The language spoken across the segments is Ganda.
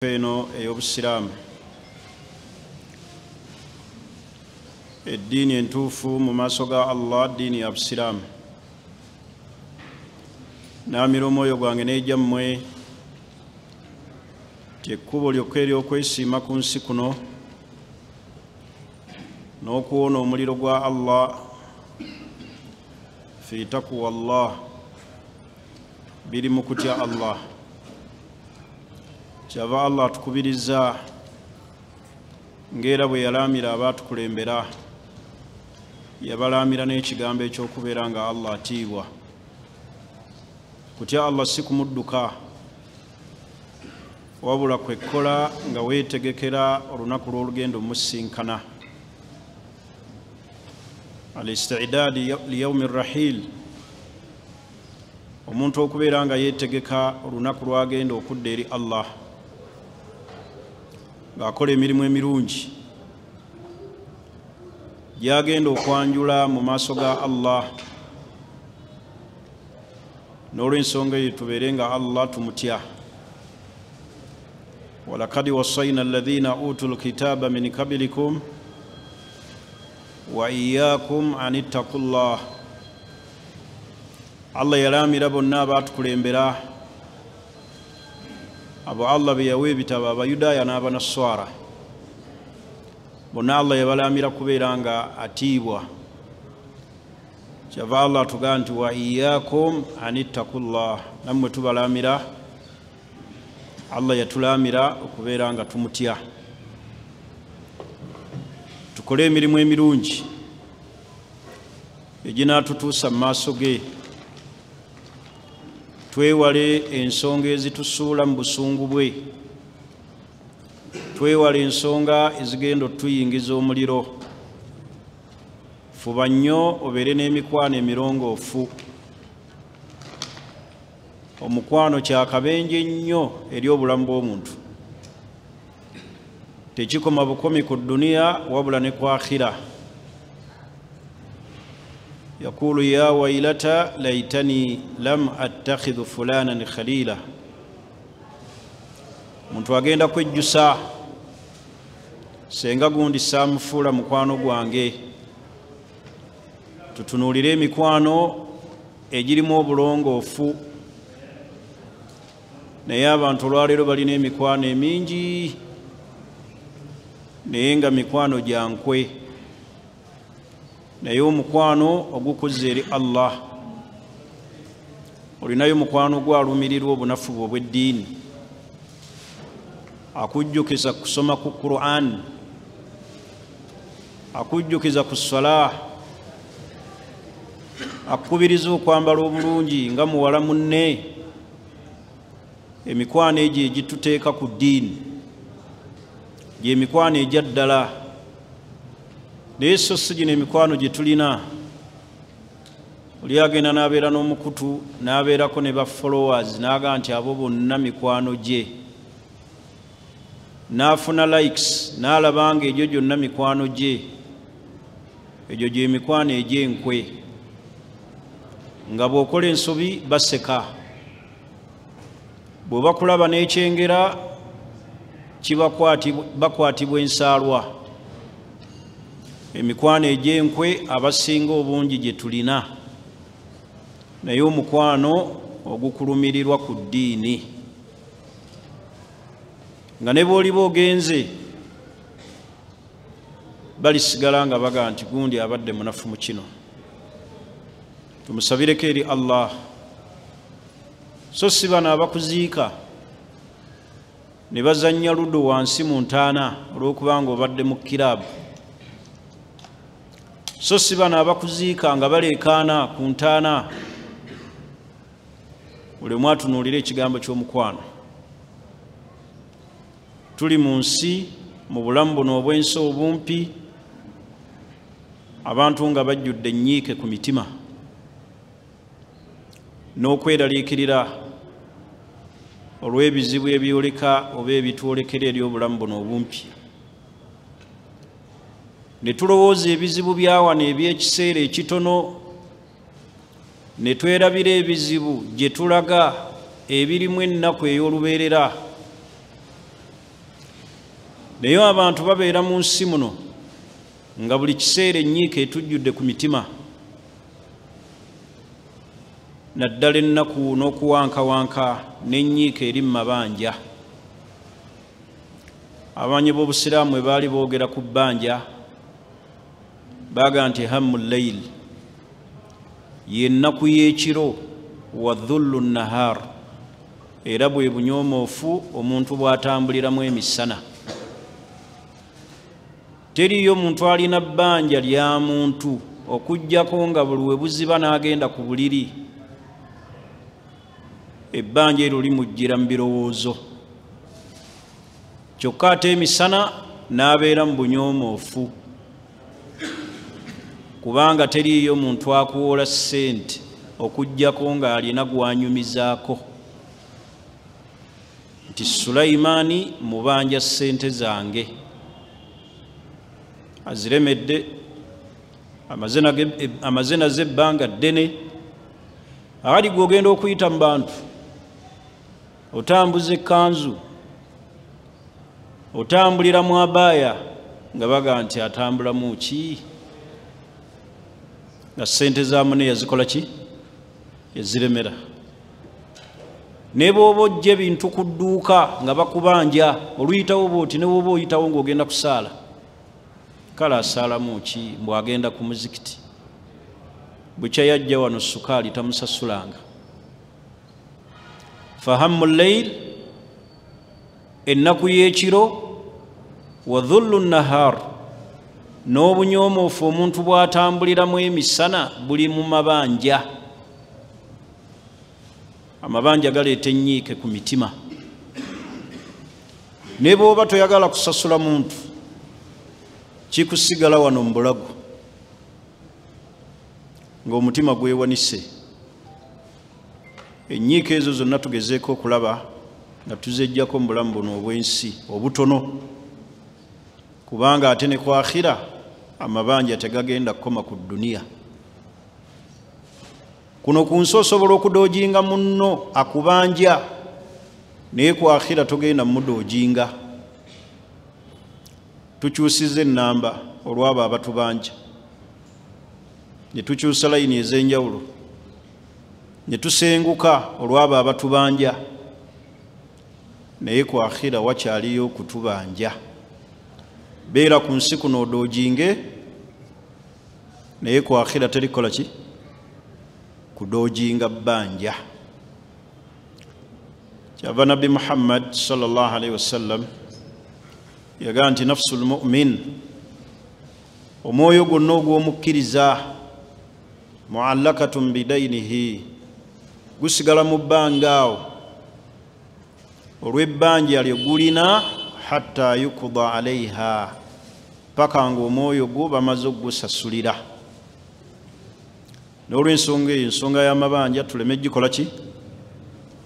Eno ey'obusiraamu, eddiini entuufu mu maaso ga Allah ddiini ya busiraamu. Naamira omwoyo gwange n'egyammwe ti ekkubo lyokka ery'okwesiima ku nsi kuno n'okuwona omuliro gwa Allah fi taqwa Allah, biri mu kutya Allah. Kyava Allah atukubiriza ng'era bwe yalaamira abaatukulembera, yabalaamira n'ekigambo eky'okubeera nga Allah atiibwa. Kutya Allah si kumudduka, wabula kwekkola nga weetegekera olunaku lw'olugendo omusinkana. Al-istidaadi liyaumi rrahil, omuntu okubeera nga yeetegeka olunaku lw'agenda okudda eri Allah ng'akola emirimu emirungi gy'agenda okwanjula mu maaso ga Allah. N'olw'ensonga eyo tubeere nga Allah tumutya. Walakad wassayna alladhina utul kitaba min qablikum wa iyyakum an ittaqullah. Allah yalaamira bonna abaatukulembera, abo Allah be yawa ebitabo, Abayudaaya n'Abanaswara, bonna Allah yabalaamira kubeera nga atiibwa. Kyava Allah atugamba nti wa iyyakum an ittaqullah, nammwe tubalaamira. Allah yatulaamira okubeera nga tumutya, tukole emirimu emirungi eginaatutuusa mu maaso ge, twewale ensonga ezitusuula mu busungu bwe, twewale ensonga ezigenda otuyingiza omuliro. Fuba nnyo obeere n'emikwano emirongoofu. Omukwano kyakabenje nnyo eri obulamu bw'omuntu, tekikoma bukomi ku dduniya wabula ne ku akhira. Yakulu ya wailata laitani lam attakhidhu fulanan khalila. Omuntu agenda kwejjusa, senga gundi saamufuula mukwano gwange. Tutunuulire emikwano egirimu obulongoofu. Naye abantu olwaleero balina emikwano emingi, naye nga mikwano gya nkwe. Naye omukwano ogukuzza eri Allah, olinayo mukwano gwalumirirwa obunafu bwe obw'eddiini, akujjukiza kusoma ku Qur'an, akujjukiza ku salah, akukubiriza okwambala obulungi nga muwala munne. Emikwano egyo egituteeka ku ddiini gy'emikwano egya ddala. Naye so si gino emikwano gye tulina, oli agenda n'abeera n'omukutu n'abeerako ne ba followers n'agamba nti abo bonna mikwano gye, n'afuna likes n'alaba nga egyo gyonna mikwano gye. Egyo gy'emikwano egy'enkwe, nga bw'okola ensobi baseka, bwe bakulaba n'ekyengera bakwatibwa ensaalwa. Emikwano egy'enkwe abasinga obungi gye tulina, naye omukwano ogukulumirirwa ku ddiini, nga ne bw'oliba ogenze balisigala nga bagamba nti gundi abadde munafu mu kino, tumusabireko eri Allah. So si bano abakuziika ne bazannya ludo wansi mu ntaana olw'okubanga obadde mu kiraabu. So si bano abakuziika nga baleekaana ku ntaana. Buli omu atunuulire ekigambo ky'omukwano. Tuli mu nsi, mu bulamu buno obw'ensi obumpi, abantu nga bajjudde ennyiike ku mitima n'okweraliikirira olw'ebizibu ebyoleka oba ebitwolekera eri obulamu buno obumpi. Ne tulowooza ebizibu bya wano eby'ekiseera ekitono, ne twerabira ebizibu gye tulaga ebirimu ennaku ey'olubeerera. Naye abantu babeera mu nsi muno nga buli kiseera ennyiike etujjudde ku mitima, naddala ennaku n'okuwankawanka n'ennyiike eri mu mabanja. Abamanyi b'obusiraamu bwe baali boogera ku bbanja baagamba nti hammu layl, yennaku y'ekiro, wa dhullu nahar, era bwe bunyoomoofu omuntu bw'atambuliramu emisana. Teriiyo muntu alina bbanja lya muntu okuggyako nga buli we buziba n'agenda ku buliri, ebbanja eryo limujjira mu birowoozo. Kyokka ate emisana n'abeera mu bunyoomoofu, kubanga teriiyo muntu akuwola ssente okuggyako ng'alina gw'anyumizaako nti Sulaimaani mubanja ssente zange, aziremedde, amaze nazo ebbanga ddene. Awali gw'ogenda okuyita mu bantu, otambuza ekkanzu, otambulira mu abaaya, nga bagamba nti atambulamu ki, nga ssente za munne yazikola ki, yaziremera. Ne bw'oba ojja ebintu ku dduuka nga bakubanja, oluyitawo bw'oti, ne bw'oba oyitawo ng'ogenda kusaala, kale asaalamu ki, mbu agenda ku muzikiti. Bukya yajja wano sukaali tamusasulanga. Fahammu layl, ennaku y'ekiro, wa dhullu nahar, n'obunyoomoofu omuntu bw'atambuliramu emisana buli mu mabanja. Amabanja galeeta ennyiike ku mitima. Ne bw'oba toyagala kusasula muntu, kikusigala wano mu bulago ng'omutima gwewanise. Ennyiike ezo zonna tugezeeko okulaba nga tuzeggyako mu bulamu buno obw'ensi obutono, kubanga ate ne ku akhira amabanja tegagenda kukoma ku dduniya. Kuno ku nsi osobola okudoojinga munno akubanja, naye ku akhira togenda mudoojinga. Tukyusiza ennamba olw'abo abatubanja, ne tukyusa layini ez'enjawulo, ne tusenguka olw'abo abatubanja, naye ku akhira wakyaliyo okutubanja. Beera ku nsi kuno odoojinge, naye ku akhira terikola ki, kudoojinga bbanja. Kyava Nabbi Muhammad sallallahu alaihi wasallam yagamba nti nafsul mu'min, omwoyo gwonna ogw'omukkiriza, muallakatun bidainihi, gusigala mu bbanga awo olw'ebbanja lye gulina, hatta yukuda alaiha, paka ng'omwoyo gwo bamaze okugusasulira. N'olw'ensonga eyo, ensonga y'amabanja tuleme gikola ki,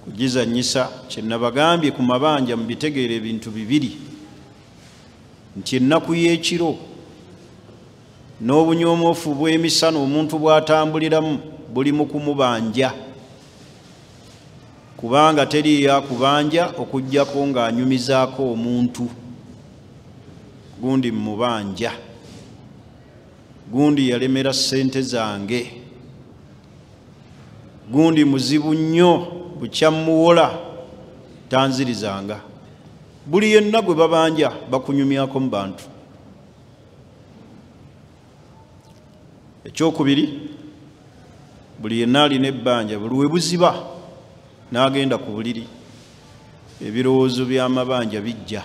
kugizannyisa. Kye nabagambye ku mabanja mubitegeera ebintu bibiri, nti ennaku y'ekiro n'obunyoomoofu bw'emisana omuntu bw'atambuliramu buli mu kumubanja, kubanga teriiyo akubanja okuggyako ng'anyumizaako omuntu. Gundi mubanja, gundi yalemera ssente zange, gundi muzibu nnyo bukya mmuwola tanzirizanga. Buli yenna gwe babanja bakunyumyako mu bantu. Ekyokubiri, buli yenna alina ebbanja buli we buziba n'agenda ku buliri, ebirowoozo by'amabanja bijja.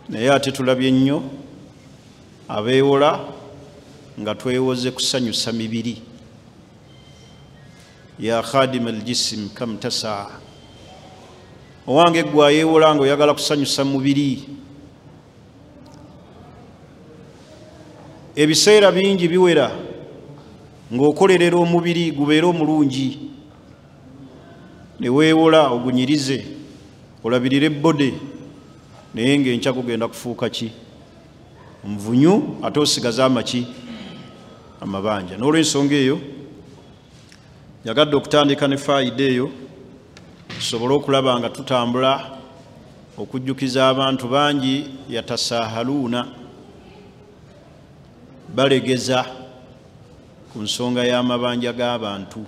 Naye ate tulabye nnyo abeewola nga twewoze kusanyusa mibiri. Ya khadima aljisim kam tasaa, owange ggwe ayeewola ng'oyagala kusanyusa mubiri. Ebiseera bingi biwera ng'okolerera omubiri gubeere omulungi, ne weewola ogunyirize olabirire ebbode, naye ng'enkya kugenda kufuuka ki, nvunyu, ate osigaze amaki, amabanja. N'olw'ensonga eyo njagadde okutandika ne faayida eyo tusobole okulaba nga tutambula Okujjukiza abantu bangi yatasahaluuna, balegeza ku nsonga y'amabanja g'abantu.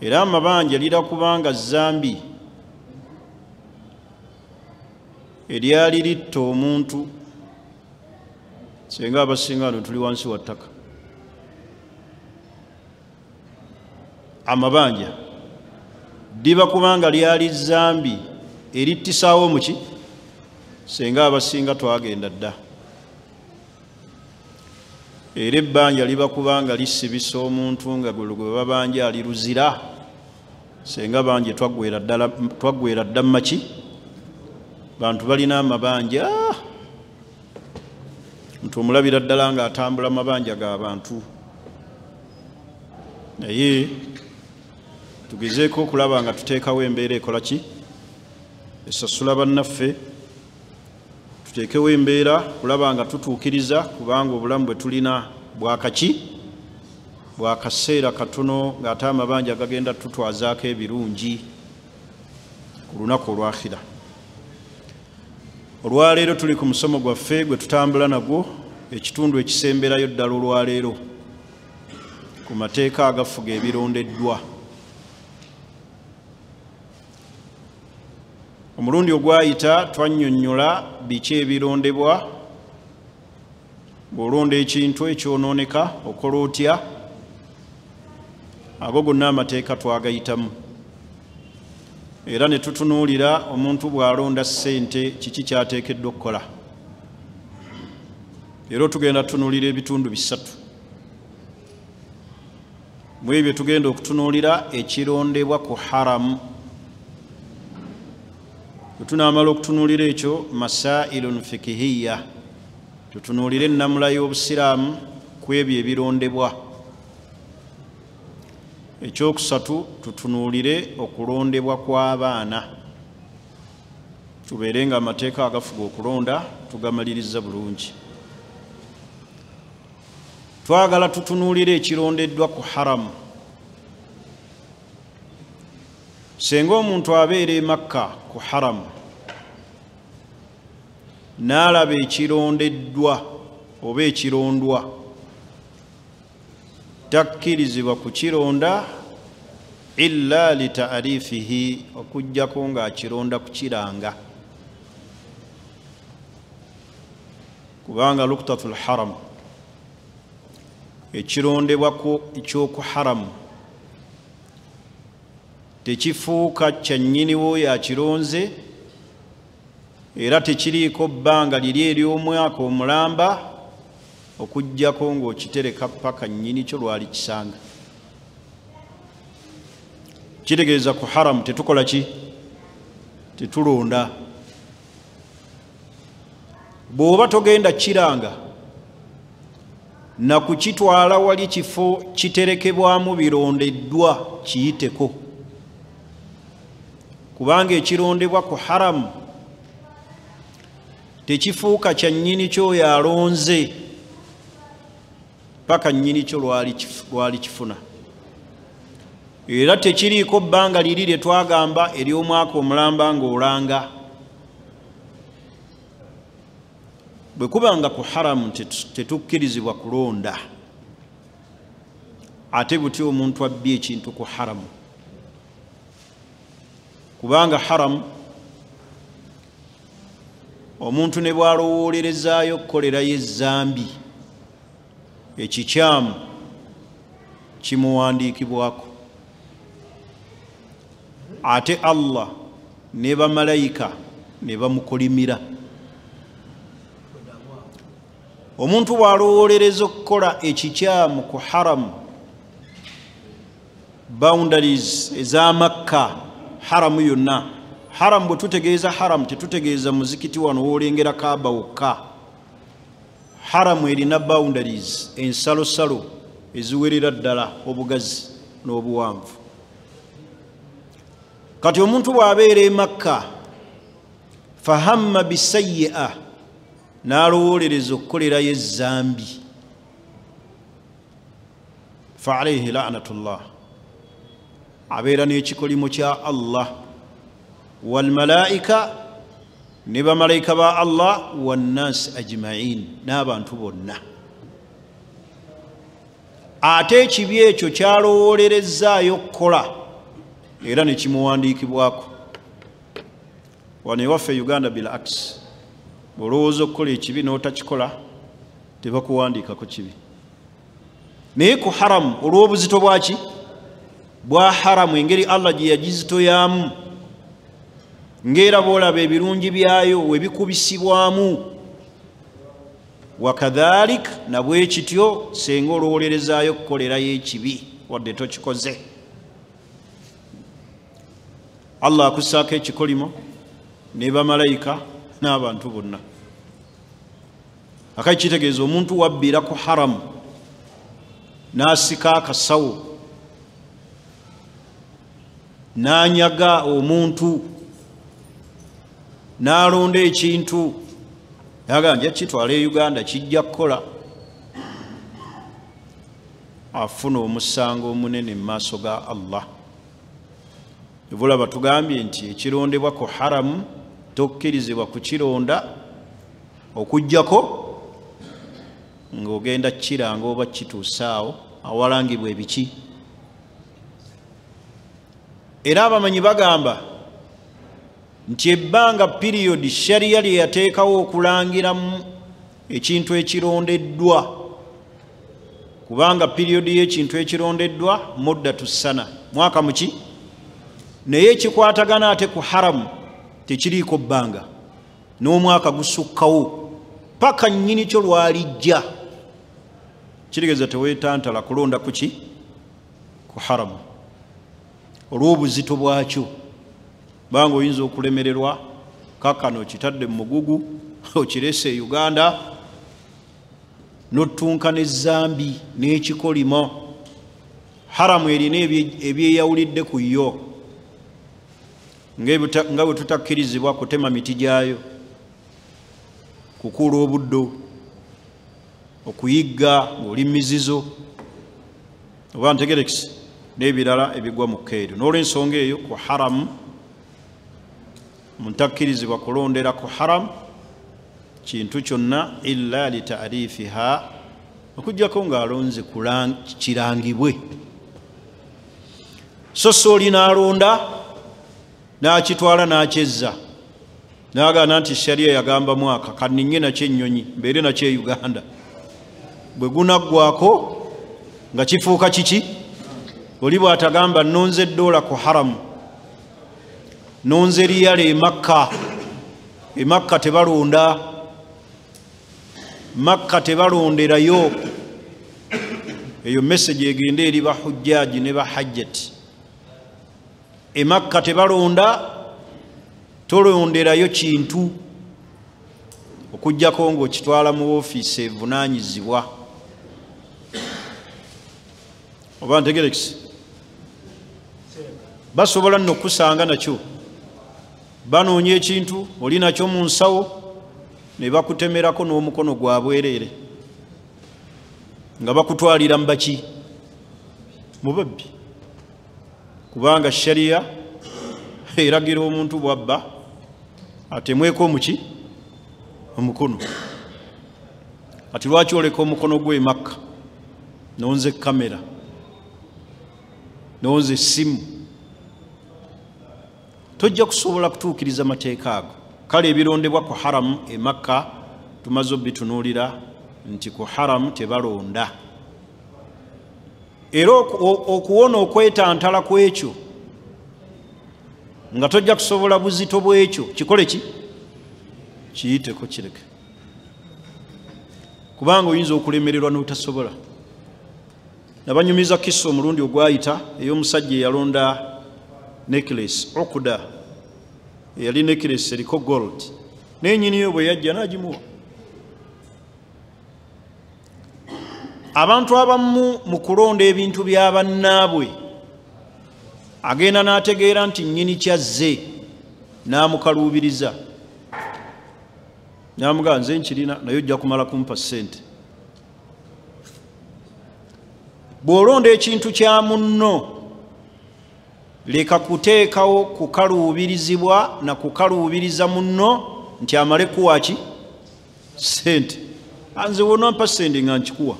Era amabanja lira kubanga zambi eryali litta omuntu. Senga abasinga wano tuli wansi wa ttaka. Amabanja diba kubanga lyali zambi erittisaawo muki, senga abasinga twagenda dda. Era ebbanja liba kubanga lisibisa omuntu nga gwe babanja ali luzira, senga bangi twaggwera dda maki. Bantu balina amabanja, muntu omulabira ddala nga atambula mabanja g'abantu. Naye tugezeeko okulaba nga tuteekawo embeera ekola ki esasula bannaffe, tuteekewo embeera kulaba nga tutuukiriza, kubanga obulamu bwe tulina bwakaki bwakaseera katono, ng'ate amabanja gagenda tutwazaako ebirungi ku lunaku olw'akhira. Olwaleero tuli ku musomo gwaffe gwe tutambula nagwo, ekitundu ekisemberayo ddala olwaleero ku mateeka agafuga ebirondeddwa. Omulundi ogwayita twannyonnyola biki ebirondebwa. Bw'olonda ekintu ekyonooneka okola otya? Ago gonna amateeka twagayitamu. Era ne tutunuulira omuntu bw'alonda ssente kiki ky'ateekeddwa okukola. Era tugenda tutunuulira ebitundu bisatu. Mu ebyo tugenda okutunuulira ekirondebwa ku haramu. Tunaamala okutunuulira ekyo masailun fikihiya, tutunuulire ennamula y'obusiraamu ku ebyo ebirondebwa. Ekyokusatu tutunuulire okulondebwa kw'abaana, tubeere nga amateeka agafuga okulonda tugamaliriza bulungi. Twagala tutunuulire ekirondeddwa ku haramu. Senga omuntu abeera e Makka ku haramu n'alaba ekirondeddwa oba ekirondwa, takkirizibwa kukironda illa litaarifihi, okuggyako ng'akironda kukiranga, kubanga luktatul haram, ekirondebwako ekyoku haramu tekifuuka kya nnyiniwo yakironze, era tekiriiko bbanga liri ery'omwaka omulamba, okuggyako ng'okitereka paka nnyini kyo lwali kisanga. Kitegeeza ku haramu tetukola ki? Tetulonda. Bw'oba togenda kiranga na kukitwala wali kifo kiterekebwamu birondeddwa kiyiteko, kubanga ekirondebwa ku haramu tekifuuka kya nnyini kyo yalonze paka nnyini kyo lwali kifuna. Era tekiriiko bbanga liri lye twagamba ery'omwaka omulamba ng'olanga. Bwe kubanga ku haramu tetukkirizibwa kulonda, ate butya omuntu abbye ekintu ku haramu? Kubanga haramu omuntu ne bw'alowoolerezaayo okukolerayo ezambi ekikyamu kimuwandiikibwako, ate Allah ne bamalayika ne bamukolimira. Omuntu bw'alowoolereza okukola ekikyamu ku haramu, boundaries ez'Amakka, haramu yonna. Haramu bwe tutegeeza haramu tetutegeeza muzikiti wano w'olengera Kaaba wokka. Haramu erina boundaries, ensalosalo eziwerera ddala obugazi n'obuwanvu. Kati omuntu bw'abeera e Makka fahamma bisayyi'a, n'alowoolereza okukolerayo ezambi, fa alayhi la'natullah, abeera n'ekikolimo kya Allah. Walmalaika, ne bamalayika ba Allah, wannasi ajmain, n'abantu bonna. Ate ekibi ekyo kyalowoolerezzaayo okukola era ne kimuwandiikibwako. Wano ewaffe Uganda bil aks, bw'olowooza okukola ekibi n'otakikola tebakuwandiikako kibi. Naye ku haramu olw'obuzito bwaki bwa haramu, engeri Allah gye yagizitoyamu, ng'era bw'olaba ebirungi byayo we bikubisibwamu, wakadhalik nabwe kityo senga olowoolerezaayo okukolerayo ekibi wadde tokikoze, Allah akussaako ekikolimo ne bamalayika n'abantu bonna. Akai kitegeeza omuntu wabbira ku haramu n'asika akasawo n'anyaga omuntu n'alonda ekintu yaga nja kitwala e Uganda kijja kukola, afuna omusango omunene mu maaso ga Allah. Ebulaba tugambye nti ekirondebwa ku haramu tokkirizibwa kukironda okuggyako ng'ogenda kiranga oba kituusaawo awalangibwa ebiki. Era abamanyi bagamba nti ebbanga piriyodi sharia lye yateekawo okulangiramu ekintu ekirondeddwa, kubanga piriyodi y'ekintu ekirondeddwa muddatu ssana, mwaka muki, naye ekikwatagana ate ku haramu tekiriiko bbanga, n'omwaka gusukkawo paka nnyini kyo lwalijja. Kitegeeza teweetantala kulonda kuki ku haramu olw'obuzito bwakyo, banga oyinza okulemererwa kakano okitadde mu mugugu okirese e Uganda n'ottunka n'ezzambi n'ekikolimo. Haramu erina ebyeyawulidde ku yo, nga bwe tutakkirizibwa kutema miti gyayo, kukuula obuddo, okuyigga ng'oli mizizo oba ntegerekisi n'ebirala ebigwa mu kkeeru. N'olw'ensonga eyo ku haramu muntakkirizibwa kulondera ku haramu kintu kyonna illa litaarifiha, okuggyako ng'alonze kirangibwe. So so oli n'alonda n'akitwala n'akyezza n'agaana nti sharia yagamba mwaka kanninye nakyo ennyonyi mbeere nakyo e Uganda, bwe gunaggwako nga kifuuka kiki? Oli bw'atagamba nnonze eddoola ku haramu, nonze riyale e Makka, e Makka tebalonda, Makka tebalonderayo. Eyo message egende eri bahujjaji ne bahajjati. E Makka tebalonda, tolonderayo kintu okuggyako ng'okitwala mu ofiisi evunaanyizibwa. Oba ntegerekisi? Basobola nno okusanga nakyo, banoonya ekintu oli nakyo mu nsawo ne bakutemerako n'omukono gwa bwereere nga bakutwalira mu baki, mu babbi, kubanga sharia eragira omuntu bw'abba atemweko omuki omukono. Ati lwaki oleka omukono gwe e Makka nonze kamera nonze essimu? Tojja kusobola kutuukiriza mateeka ago. Kale ebirondebwa ku haramu e Makka tumaze obitunuulira nti ku haramu tebalonda. Era okuwona okwetantala ku ekyo nga tojja kusobola buzito bw'ekyo, kikole ki? Kiyiteko kireke, kubanga oyinza okulemererwa n'otasobola. Nabanyumiza kisa omulundi ogwayita ey'omusajja eyalonda necklace okuda, eyali necklace eriko gold, naye nnyiniyo bwe yajja n'agimuwa. Abantu abamu mu kulonda ebintu bya bannaabwe agenda n'ategeera nti nnyini kyazze n'amukaluubiriza n'amugamba nze nkirina naye ojja kumala kumpa ssente. Bw'olonda ekintu kya munno Leka kuteekawo kukaluubirizibwa na kukaluubiriza munno nti amale kuwa ki sente. Anze wonampa sente nga nkikuwa.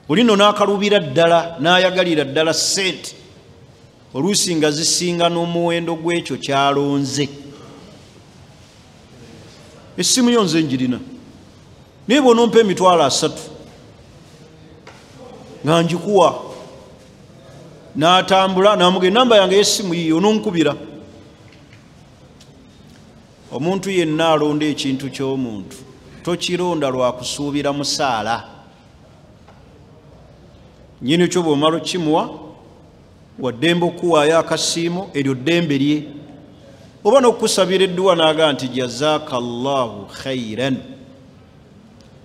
Olino n'akaluubira ddala n'ayagalira ddala sente, oluusi nga zisinga n'omuwendo gw'ekyo kyalonze. Essimu yo nze njirina, naye bw'onompa 30,000 nga njikuwa. N'atambula n'amugenda, namba yange y'essimu yiyo ononkubira. Omuntu yenna alonda ekintu ky'omuntu tokironda lwa kusuubira musaala. Nnyini kyo bw'omala okimuwa, waddembe okuwaayo akasiimo, eryo ddembe lye, oba n'okusabira edduwa n'agaa nti jazakallahu khairan,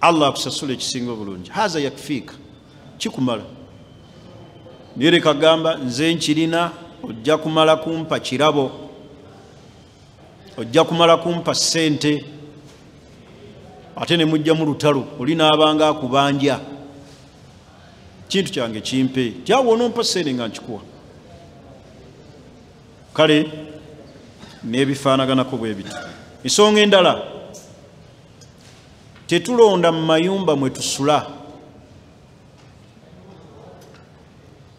Allah akusasula ekisinga obulungi, haza yakfiika, kikumala. Naye leka gamba nze nkirina, ojja kumala kumpa kirabo, ojja kumala kumpa ssente, ate ne mujjamu lutalo, oli n'abanga akubanja, kintu kyange kimpe, kyawo onompa ssente nga nkikuwa. Kale n'ebifaanaganako bwe bityo. Ensonga endala, tetulonda mu mayumba mwe tusula.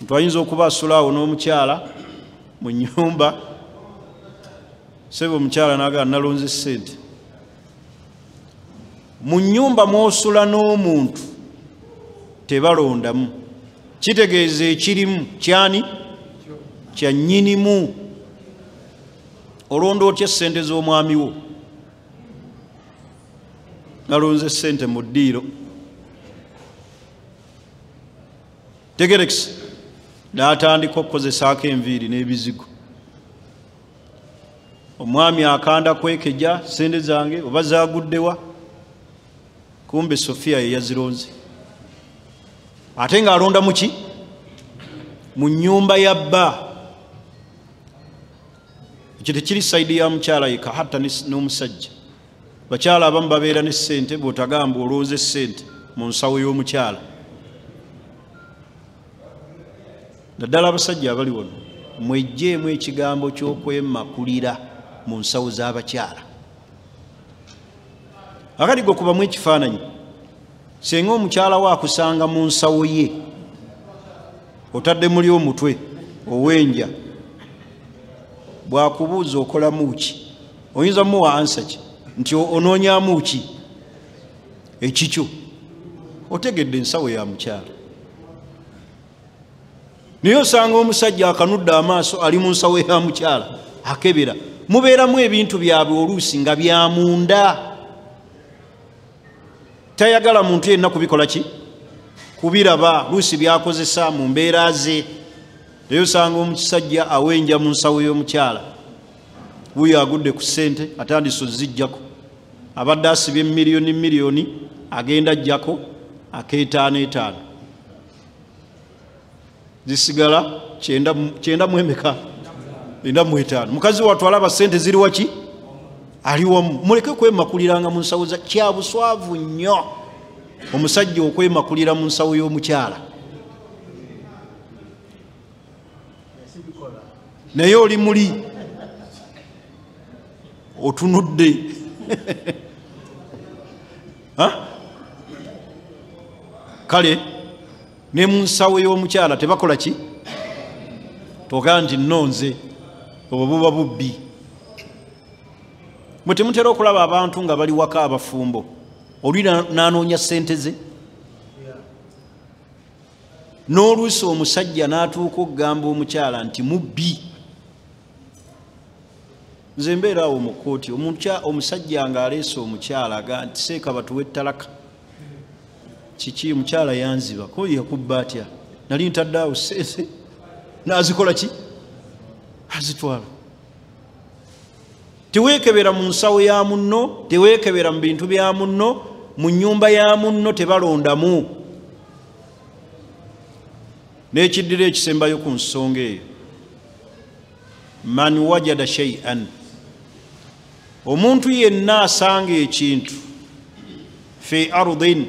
Omuntu ayinza okuba asula awo n'omukyala mu nnyumba, sebo omukyala n'agamba nalonze ssente. Mu nnyumba mw'osula n'omuntu tebalondamu, kitegeeza ekirimu kyani? Kya nnyinimu. Olonda otya ssente z'omwami wo? Nalonze ssente mu ddiiro. Tegerekisa n'atandika okukozesaako enviiri n'ebizigo. Omwami akanda kwekeja ssente zange oba zaaguddewa, kumbe Sofia ye yazironze. Ate ng'alonda mu ki? Mu nnyumba ya bba. Ekyo tekiri sayidi ya mukyala yekka, hatta n'omusajja. Bakyala abamu babeera ne ssente, bw'otagamba olonze ssente mu nsawo y'omukyala. Naddala abasajja abali wano, mweggyemu ekigambo ky'okwemakulira mu nsawo z'abakyala. Akati gwe kubamu ekifaananyi, singa omukyala we akusanga mu nsawo ye, otadde muli omutwe owenja, bw'akubuuza okolamu ki, oyinza muwa ansa ki? Nti onoonyamu ki? Ekikyo. Otegedde ensawo ya mukyala. Naye osanga omusajja akanudde amaaso ali mu nsawo ya mukyala akebera. Mubeeramu ebintu byabwe oluusi nga bya munda. Tayagala muntu yenna kubikola ki? Kubiraba, luusi by'akozesa mu mbeera ze. Naye osanga omusajja awenja mu nsawo y'omukyala. Wuuyo agudde ku ssente atandise oziggyako. Abadde asibye miliyoni miliyoni agenda ajjako ak'etaano etaano. Zisigala 95. Mukazi wattu alaba ssente ziri waki? Ali wamu. Muleke kwemakuliranga mu nsawo za kya buswavu nnyo. Omusajja okwemakulira mu nsawo y'omukyala. Naye oli muli otunudde. Kale ne mu nsawo y'omukyala tebakola ki? Togaa nti nnonze, obwo buba bubbi. Mwe temutera okulaba abantu nga bali waka abafumbo, oli n'anoonya ssente ze. N'oluusi omusajja n'atuuka okugamba omukyala nti mubbi. Nze mbeera awo mu kkooti, omusajja ng'aleese omukyala aga nti seeka batuwe ettalaka. Kiki omukyala yanziba, ko yakubba atya? Nali ntadde awo ssente n'azikola ki? Azitwala. Teweekebera mu nsawo ya munno, teweekebera mu bintu bya munno, mu nnyumba ya munno tebalondamu. N'ekiddira ekisembayo ku nsonga eyo, man wajada shay'an, omuntu yenna asanga ekintu fi ardin,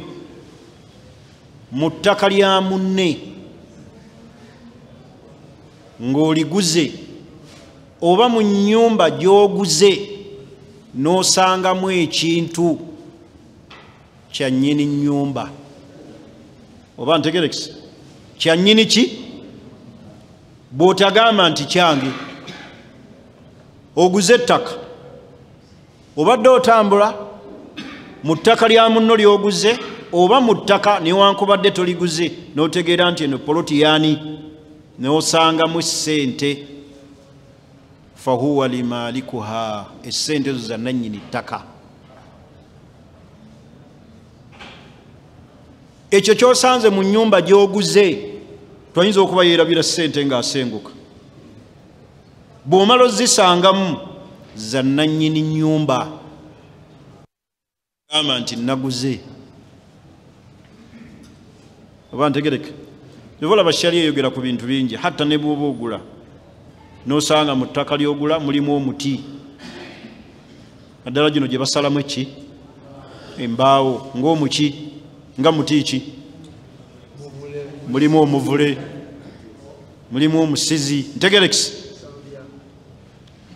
mu ttaka lya munne, ng'oliguze oba mu nnyumba gy'oguze n'osangamu ekintu kya nnyini nnyumba. Oba ntegerekise? Kya nnyini ki? Bw'otagamba nti kyange. Oguze ettaka, obadde otambula mu ttaka lya munno ly'oguze oba mu ttaka newankubadde toliguze n'otegeera nti eno poloti yaani, n'osangamu ssente, fahuwa limalikuha, essente ezo za nannyini ttaka. Ekyo ky'osanze mu nnyumba gy'oguze toyinza okuba yeerabira ssente ng'asenguka. Bw'omala ozisangamu za nannyini nnyumba, gamba nti naguze. Oba ntegereke? Olaba sharia eyogera ku bintu bingi, hatta ne bw'oba ogula n'osanga mu ttaka ly'ogula mulimu omuti, naddala gino gye basalamu eki embaawo, ng'omuki nga muti ki, mulimu omuvule, mulimu omusizi. Ntegerekise?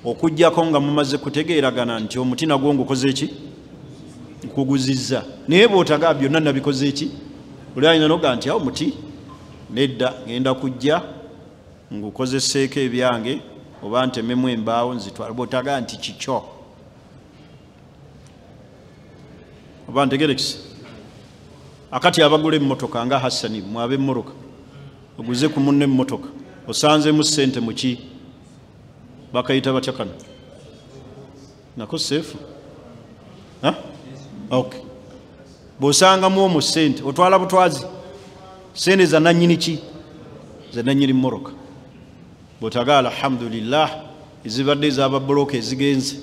Okuggyako nga mumaze kutegeeragana nti omuti nagwo ngukoze ki, nkuguzizza. Naye bw'otaga byonna nabikoze ki, oli ayinza n'oga nti awo muti nedda, ngenda kujja ngukozeseeko ebyange oba ntememu embaawo nzitwala. Bw'otaga nti kikyo. Oba ntegerekise? Akati abagula emmotoka nga Hassani, mwabe emmotoka, oguze ku munne emmotoka, osanzemu ssente muki, bakayita batya kano nako seefu? Okay. Bw'osangamu omwo ssente otwala butwazi, ssente za nannyini ki? Za nannyini mmotoka. Bw'otaga alhamdulillah, ezibadde ez'ababbulooka ezigenze,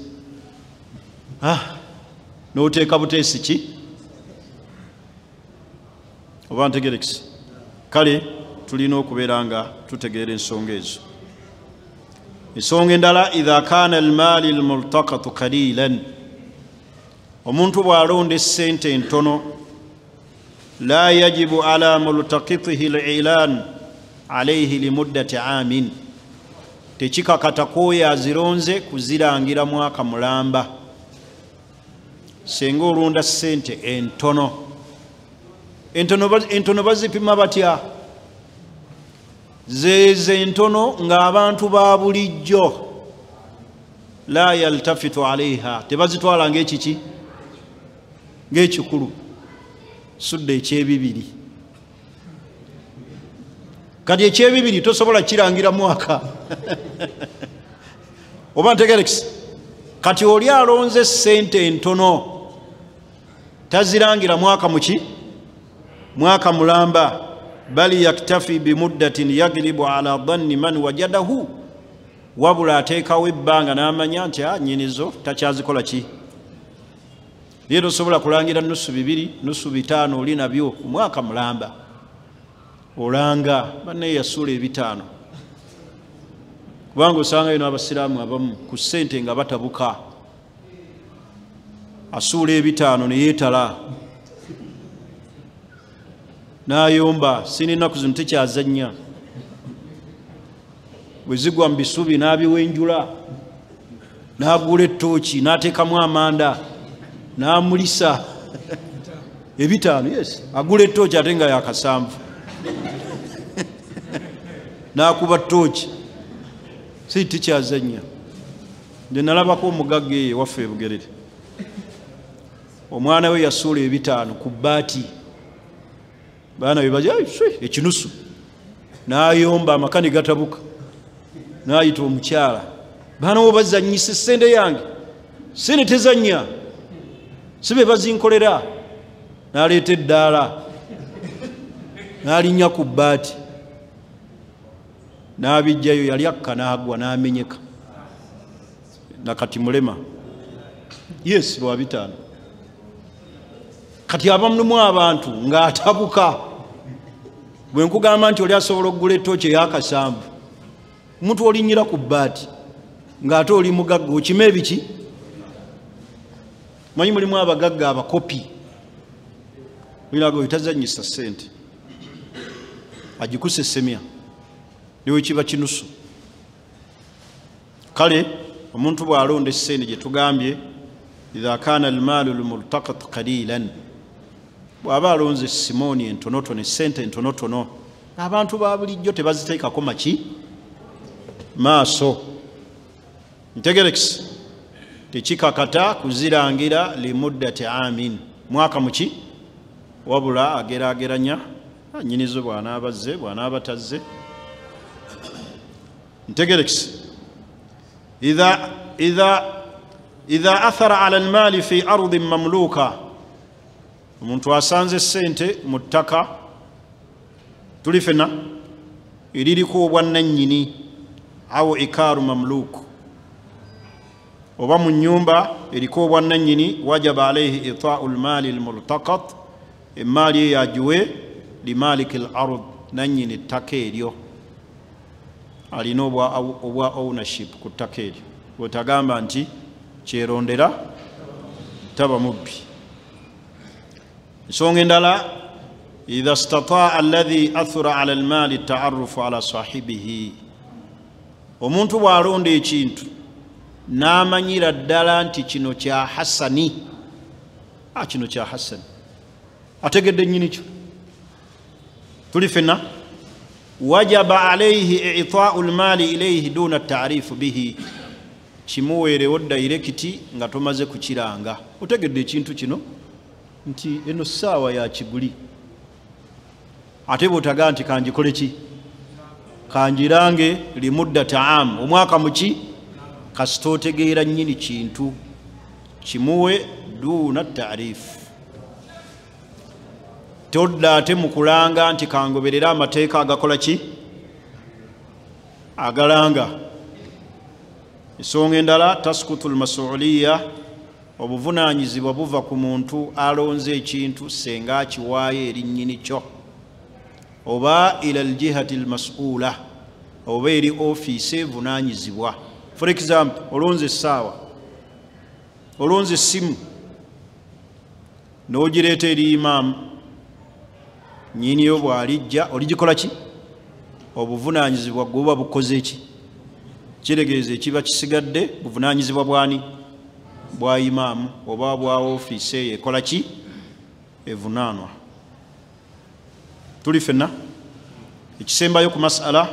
n'oteeka buteesi ki? Oba ntegerekise? Kale tulina okubeera nga tutegeera ensonga ezo. Ensonga endala, idha kaana almaali almultaqatu qalilan, omuntu bw'alonda essente entono, la yajibu ala multaqitihi al-ilan alayhi limuddati aamin, tekikakata kwoyo azironze kuzirangira mwaka mulamba. Singa olonda ssente entono, entono bazipima batya? Zezo entono ng'abantu ba bulijjo la yaltafitu alaiha, tebazitwala ng'ekiki, ng'ekikulu. Sudde ekyebibiri, kati ekyebibiri tosobola kirangira mwaka. Oba ntegerekise? Kati oli alonze ssente entono tazirangira mwaka muki, mwaka mulamba. Bali yaktafi bimuddatin yaglibu ala dhanni man wajadahu, wabula ateekawo ebbanga n'amanya nti nnyinizo takyazikola ki. Naye tosobola kulangira nusu 2 nusu 5 oli nabyo omwaka mulamba. Olanga bannaye yasuula 5, kubanga osangayo n'abasiraamu abamu ku ssente nga batabuka, asuula 5 ne yeetala n'ayomba, sina ennaku zino tekyazannya, bwe zigwa mu bisubi n'abiwenjula, n'agula ettooki n'ateekamu amanda n'amulisa 5. Yes, agula ettooki ate nga yakasanvu n'akuba ttooki, si tekyazannya. Nze nalabako omugagga eyo ewaffe e Bugerere, omwana we yasuula 5 ku bbaati, baana be baja ekinusu, n'ayomba amaka ne gatabuka, n'ayita omukyala, baana bo bazannyisa essente yange, ssente tezannya, si be bazinkolera. N'aleeta eddaala n'alinnya ku bbaati n'abijjayo, yali akka n'agwa n'amenyeka, nakati mulema. Yes, lwa 5. Kati abamulimu abantu ng'atabuka. Bwe nkugamba nti oli asobola okugula ettooki ey'akasanvu, omuntu olinnyira ku bbaati ng'ate oli mugagga, okima ebiki? Manyi mulimu abagagga abakopi, olinaga oyo tazannyisa ssente, agikusesemya niwe kiba kinusu. Kale omuntu bw'alonda essente gye tugambye, idha kana almaalu lmultaqat qalilan, bw'aba alonze simooni entonotono, essente entonotono, abantu ba bulijjo tebaziteekako maki maaso. Ntegerekisi tekikakata kuzirangira limuddati amin, mwaka muki, wabula ageraageranya nnyinizo bw'anaaba azze bw'anaaba tazze. Ntegerekisi idha athara ala almaali fi ardin mamluka, omuntu asanze ssente mu ttaka, tuli fenna, eririko obwannannyini, awo ikaaru mamluku, oba mu nnyumba eriko obwannannyini, wajaba alaihi itaau lmaali lmultaqat, emaali eyo agiwe limaliki l ard, nannyini ttaka eryo, alina obwa ownership ku ttaka eryo. Bwetagamba nti kyerondera taba mubbi. Ensonga endala, idha stataa alladhi athura ala almaali taarufu ala sahibihi, omuntu bw'alonda ekintu n'amanyira ddala nti kino kya Hasani, kino kya Hasani, ategedde nnyini kyo, tuli fenna, wajaba alaihi itaau lmaali ilaihi duna taarifu bihi, kimuweerewo dairekiti nga tomaze kukiranga. Otegedde ekintu kino nti eno ssaawa ya kiguli, ate bw'otaga nti kanjikole ki, kanjirange limudda taam, omwaka muki, kasita otegeera nnyini kintu, kimuwe duuna taarifu. Todda ate mu kulanga nti kangoberera amateeka agakola ki, agalanga. Ensonga endala, taskutu lmasuuliya, obuvunaanyizibwa buva ku muntu alonze ekintu senga akiwaayo eri nnyini kyo, oba ila aljihati almasuula, oba eri ofiisi evunaanyizibwa. For example, olonze essaawa, olonze essimu, n'ogireeta eri imaamu, nnyiniyo bw'alijja oligikola ki, obuvunaanyizibwa guba bukoze ki, kiregeeza ekiba kisigadde buvunaanyizibwa bwani, bwa imaamu oba bwa ofiisi eyo ekola ki, evunaanwa. Tuli fenna. Ekisembayo ku masala,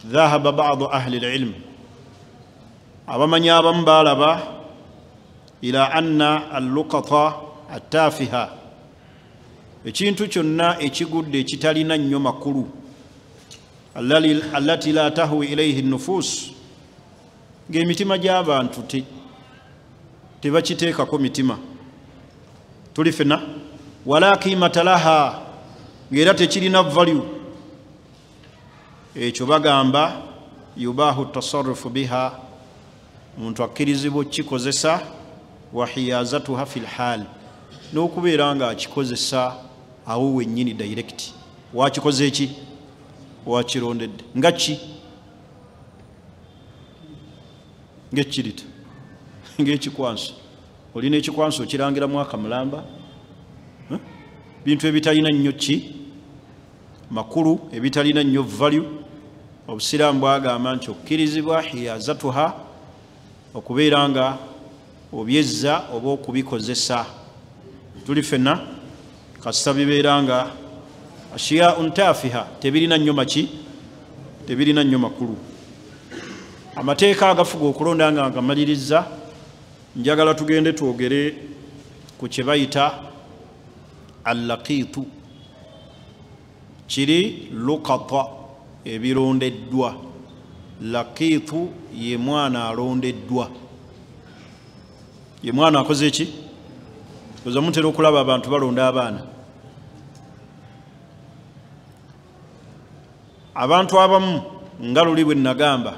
dhahaba badu ahli lilmu, abamanyi abamu baalaba ila anna allukata attafiha, ekintu kyonna ekigudde ekitalina nnyo makulu, allati la tahwi ilaihi nufus, ng'emitima gy'abantu tebakiteekako mitima, tuli fenna, wala kiimata laha, ng'era tekirina value, ekyo bagamba yubahu tasarufu biha, omuntu akkirizibwa okukikozesa, wa hiyazatuha fi lhal, n'okubeera nga akikozesa awo wennyini direct, wakikoze eki, wakirondedde nga ki, ng'ekirita, ng'ekikwanso, olina ekikwanso okirangira mwaka mulamba, bintu ebitalina nnyo ki makulu, ebitalina nnyo value. Obusiraamu bwagamba nti okkirizibwa hiyazatuha, okubeera nga obyezza oba okubikozesa. Tuli fenna, kasita bibeera nga ashiyaun tafiha, tebirina nnyo maki, tebirina nnyo makulu. Amateeka agafuga okulonda nga ngamaliriza, njagala tugende twogere ku kye bayita allaqiitu, kiri lukata, ebirondeddwa. Laqiitu ye mwana alondeddwa, ye mwana akoze ki? Oza mutera okulaba abantu balonda abaana. Abantu abamu nga luli bwe nagamba,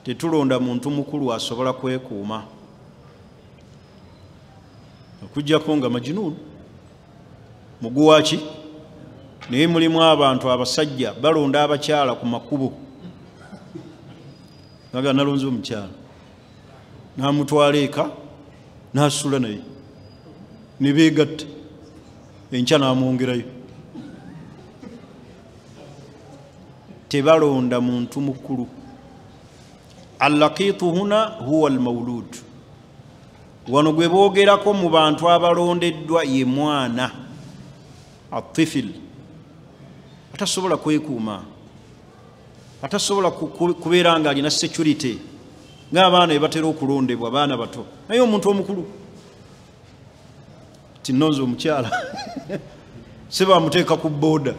tetulonda muntu mukulu asobola kwekuuma, okuggyako nga majinuun, muguwaki. Naye mulimu abantu abasajja balonda abakyala ku makubo, naga nalonze omukyala n'amutwala eka n'asula naye ne beegatta, enkya n'amwongerayo. Tebalonda muntu mukulu. Allaqitu huna huwa almawlud, wano gwe boogerako mu bantu abalondeddwa ye mwana atifil, atasobola kwekuuma, atasobola kubeera nga alina security, ng'abaana be batera okulondebwa, baana bato. Naye omuntu omukulu tinonze omukyala se bamuteeka ku booda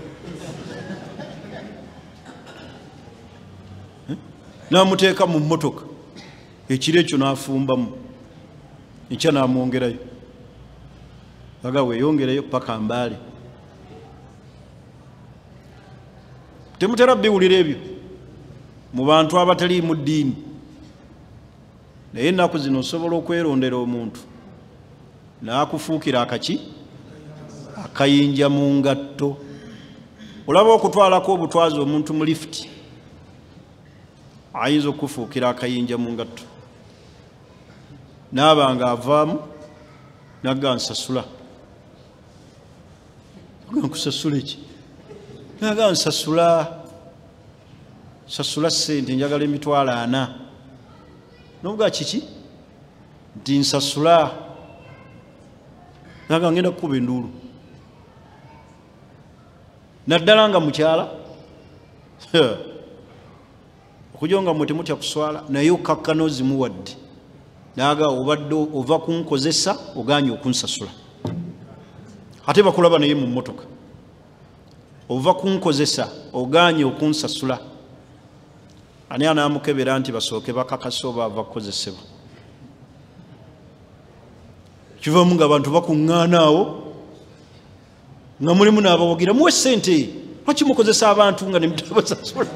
n'amuteeka mu mmotoka, ekiro ekyo n'afumbamu, enkya n'amwongerayo, aga weeyongereyo paka Mbaale. Temutera biwulira ebyo mu bantu abataliimu ddiini. Naye ennaku zino osobola okwerondera omuntu n'akufuukira akaki akayinja mu ngatto. Olaba okutwalako obutwazi omuntu mu lifuti ayinza okufuukira akayinja mu ngatto, n'aba nga avaamu nagga nsasula. Nkusasula ki? Naga nsasula, sasula ssente, njagala 400,000. Nobuga kiki? Nti nsasula. Naga ngenda kukuba enduulu, naddala nga mukyala okujonga mmwe temutya kuswala, naye okkakkana ozimuwadde, naga obadde ova kunkozesa ogaanye okunsasula, ate bakulaba naye mu mmotoka, ova kunkozesa ogaanye okunsasula. Ani anaamukebera nti basooke bakakase oba ava kukozesebwa? Kivamu nga abantu bakuŋŋaana awo nga mulimu n'abawagira, muwe ssente, lwaki mukozesa abantu nga ne mutabasasula?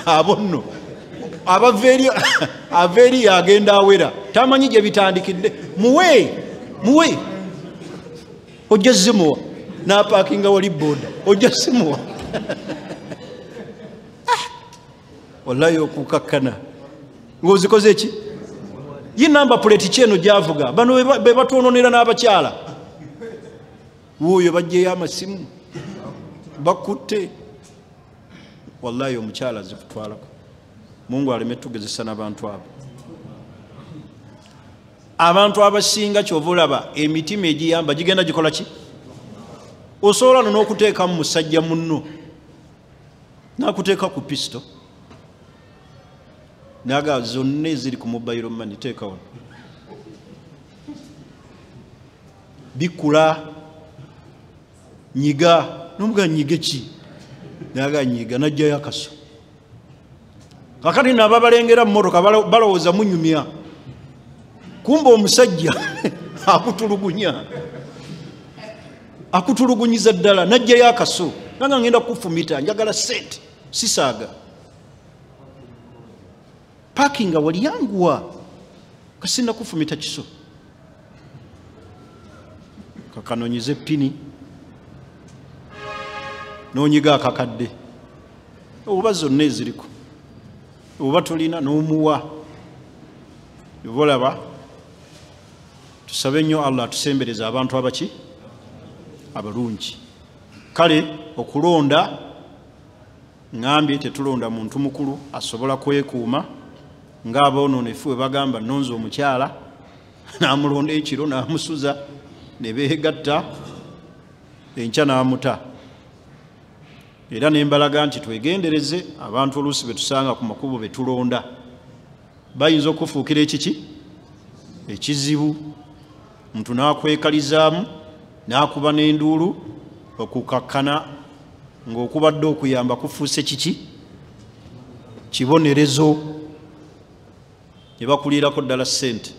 Abo nno ava eri agenda awera, tamanyi gye bitandikidde. Muwe, muwe, ojja zimuwa, n'apaakinga wali booda, ojja simuwa. Wallahi okukakkana ng'ozikoze ki? Ye namba puleti ki eno gy'avuga? Bano be batwononera n'abakyala. Wuuyo baggyeyo amasimu bakutte. Wallahi omukyala zikutwalako. Mungu aleme tugezesa n'abantu abo. Abantu abasinga kyova olaba emitima egiyamba gigenda gikola ki? Osobola no n'okuteekamu musajja munno n'akuteeka ku pisto, naga zonna eziri ku mobile money teeka wano, bikula, nyiga. Nomuga nyige ki? Naga nyiga, najjayo akaso. Kakati n'ababalengera mu mmotoka balowooza munyumya, kumbe omusajja akutulugunya, akutulugunyiza ddala, najjayo akaso, naga ngenda kufumita, njagala sente, sisaaga. Pakinga wali yanguwa, kasina kufumita kiso. Kakanonyize pini, n'onyiga akakadde, oba zonna eziriko, oba tolina n'omuwa. Olaba tusabe nnyo Allah atusembereze abantu abaki abalungi. Kale okulonda ngambye tetulonda muntu mukulu asobola kwekuuma, ng'aboononefu bwe bagamba nonze omukyala n'amulonda ekiro n'amusuza ne beegatta enkya n'amuta. Era ne mbalaga nti twegendereze abantu oluusi be tusanga ku makubo be tulonda, bayinza okufuukira ekiki ekizibu, omuntu n'akwekalizaamu n'akuba n'enduulu, okukakkana ng'okubadde okuyamba kufuuse kiki? Kibonerezo. Ne bakuliirako ddala ssente.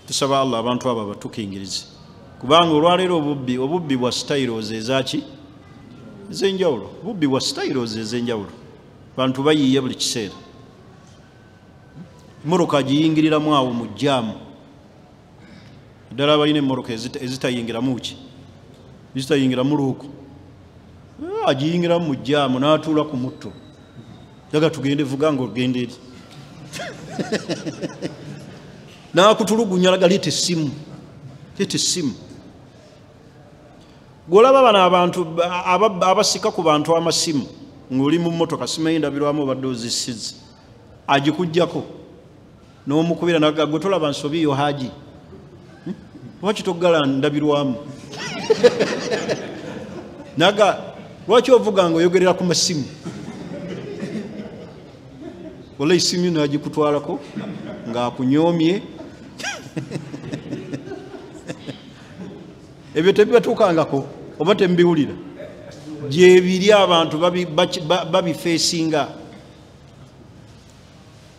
Tusaba Allah abantu abo batukingirize, kubanga olwaleero obubbi bwa styles ezaki ez'enjawulo, bubbi bwa styles ez'enjawulo, bantu bayiiya buli kiseera. Emmotoka agiyingiriramu awo mu jjaamu, ddala balina emmotoka ezitayingiramu ki, ezitayingiramu luuku, agiyingiramu mu jjaamu n'atuula ku mutto, jaga tugende vuga ng'ogenda eri n'akutulugunya, laga leeta essimu, leeta essimu. Gw'olaba bano abantu abasika ku bantu amasimu Ng'oli mu mmotoka simanyi ndabirwamu obadde ozisize, agikuggyako n'omukubira naga gwe tolaba nsobi yo Haji, lwaki toggala ndabirwamu? Naga lwaki ovuga nga oyogerera ku masimu? Wala esimu n'agikutwalako ng'akunyoomye. Ebyo tebibatuukangako oba tembiwulira? Gyebiri abantu babifeesinga.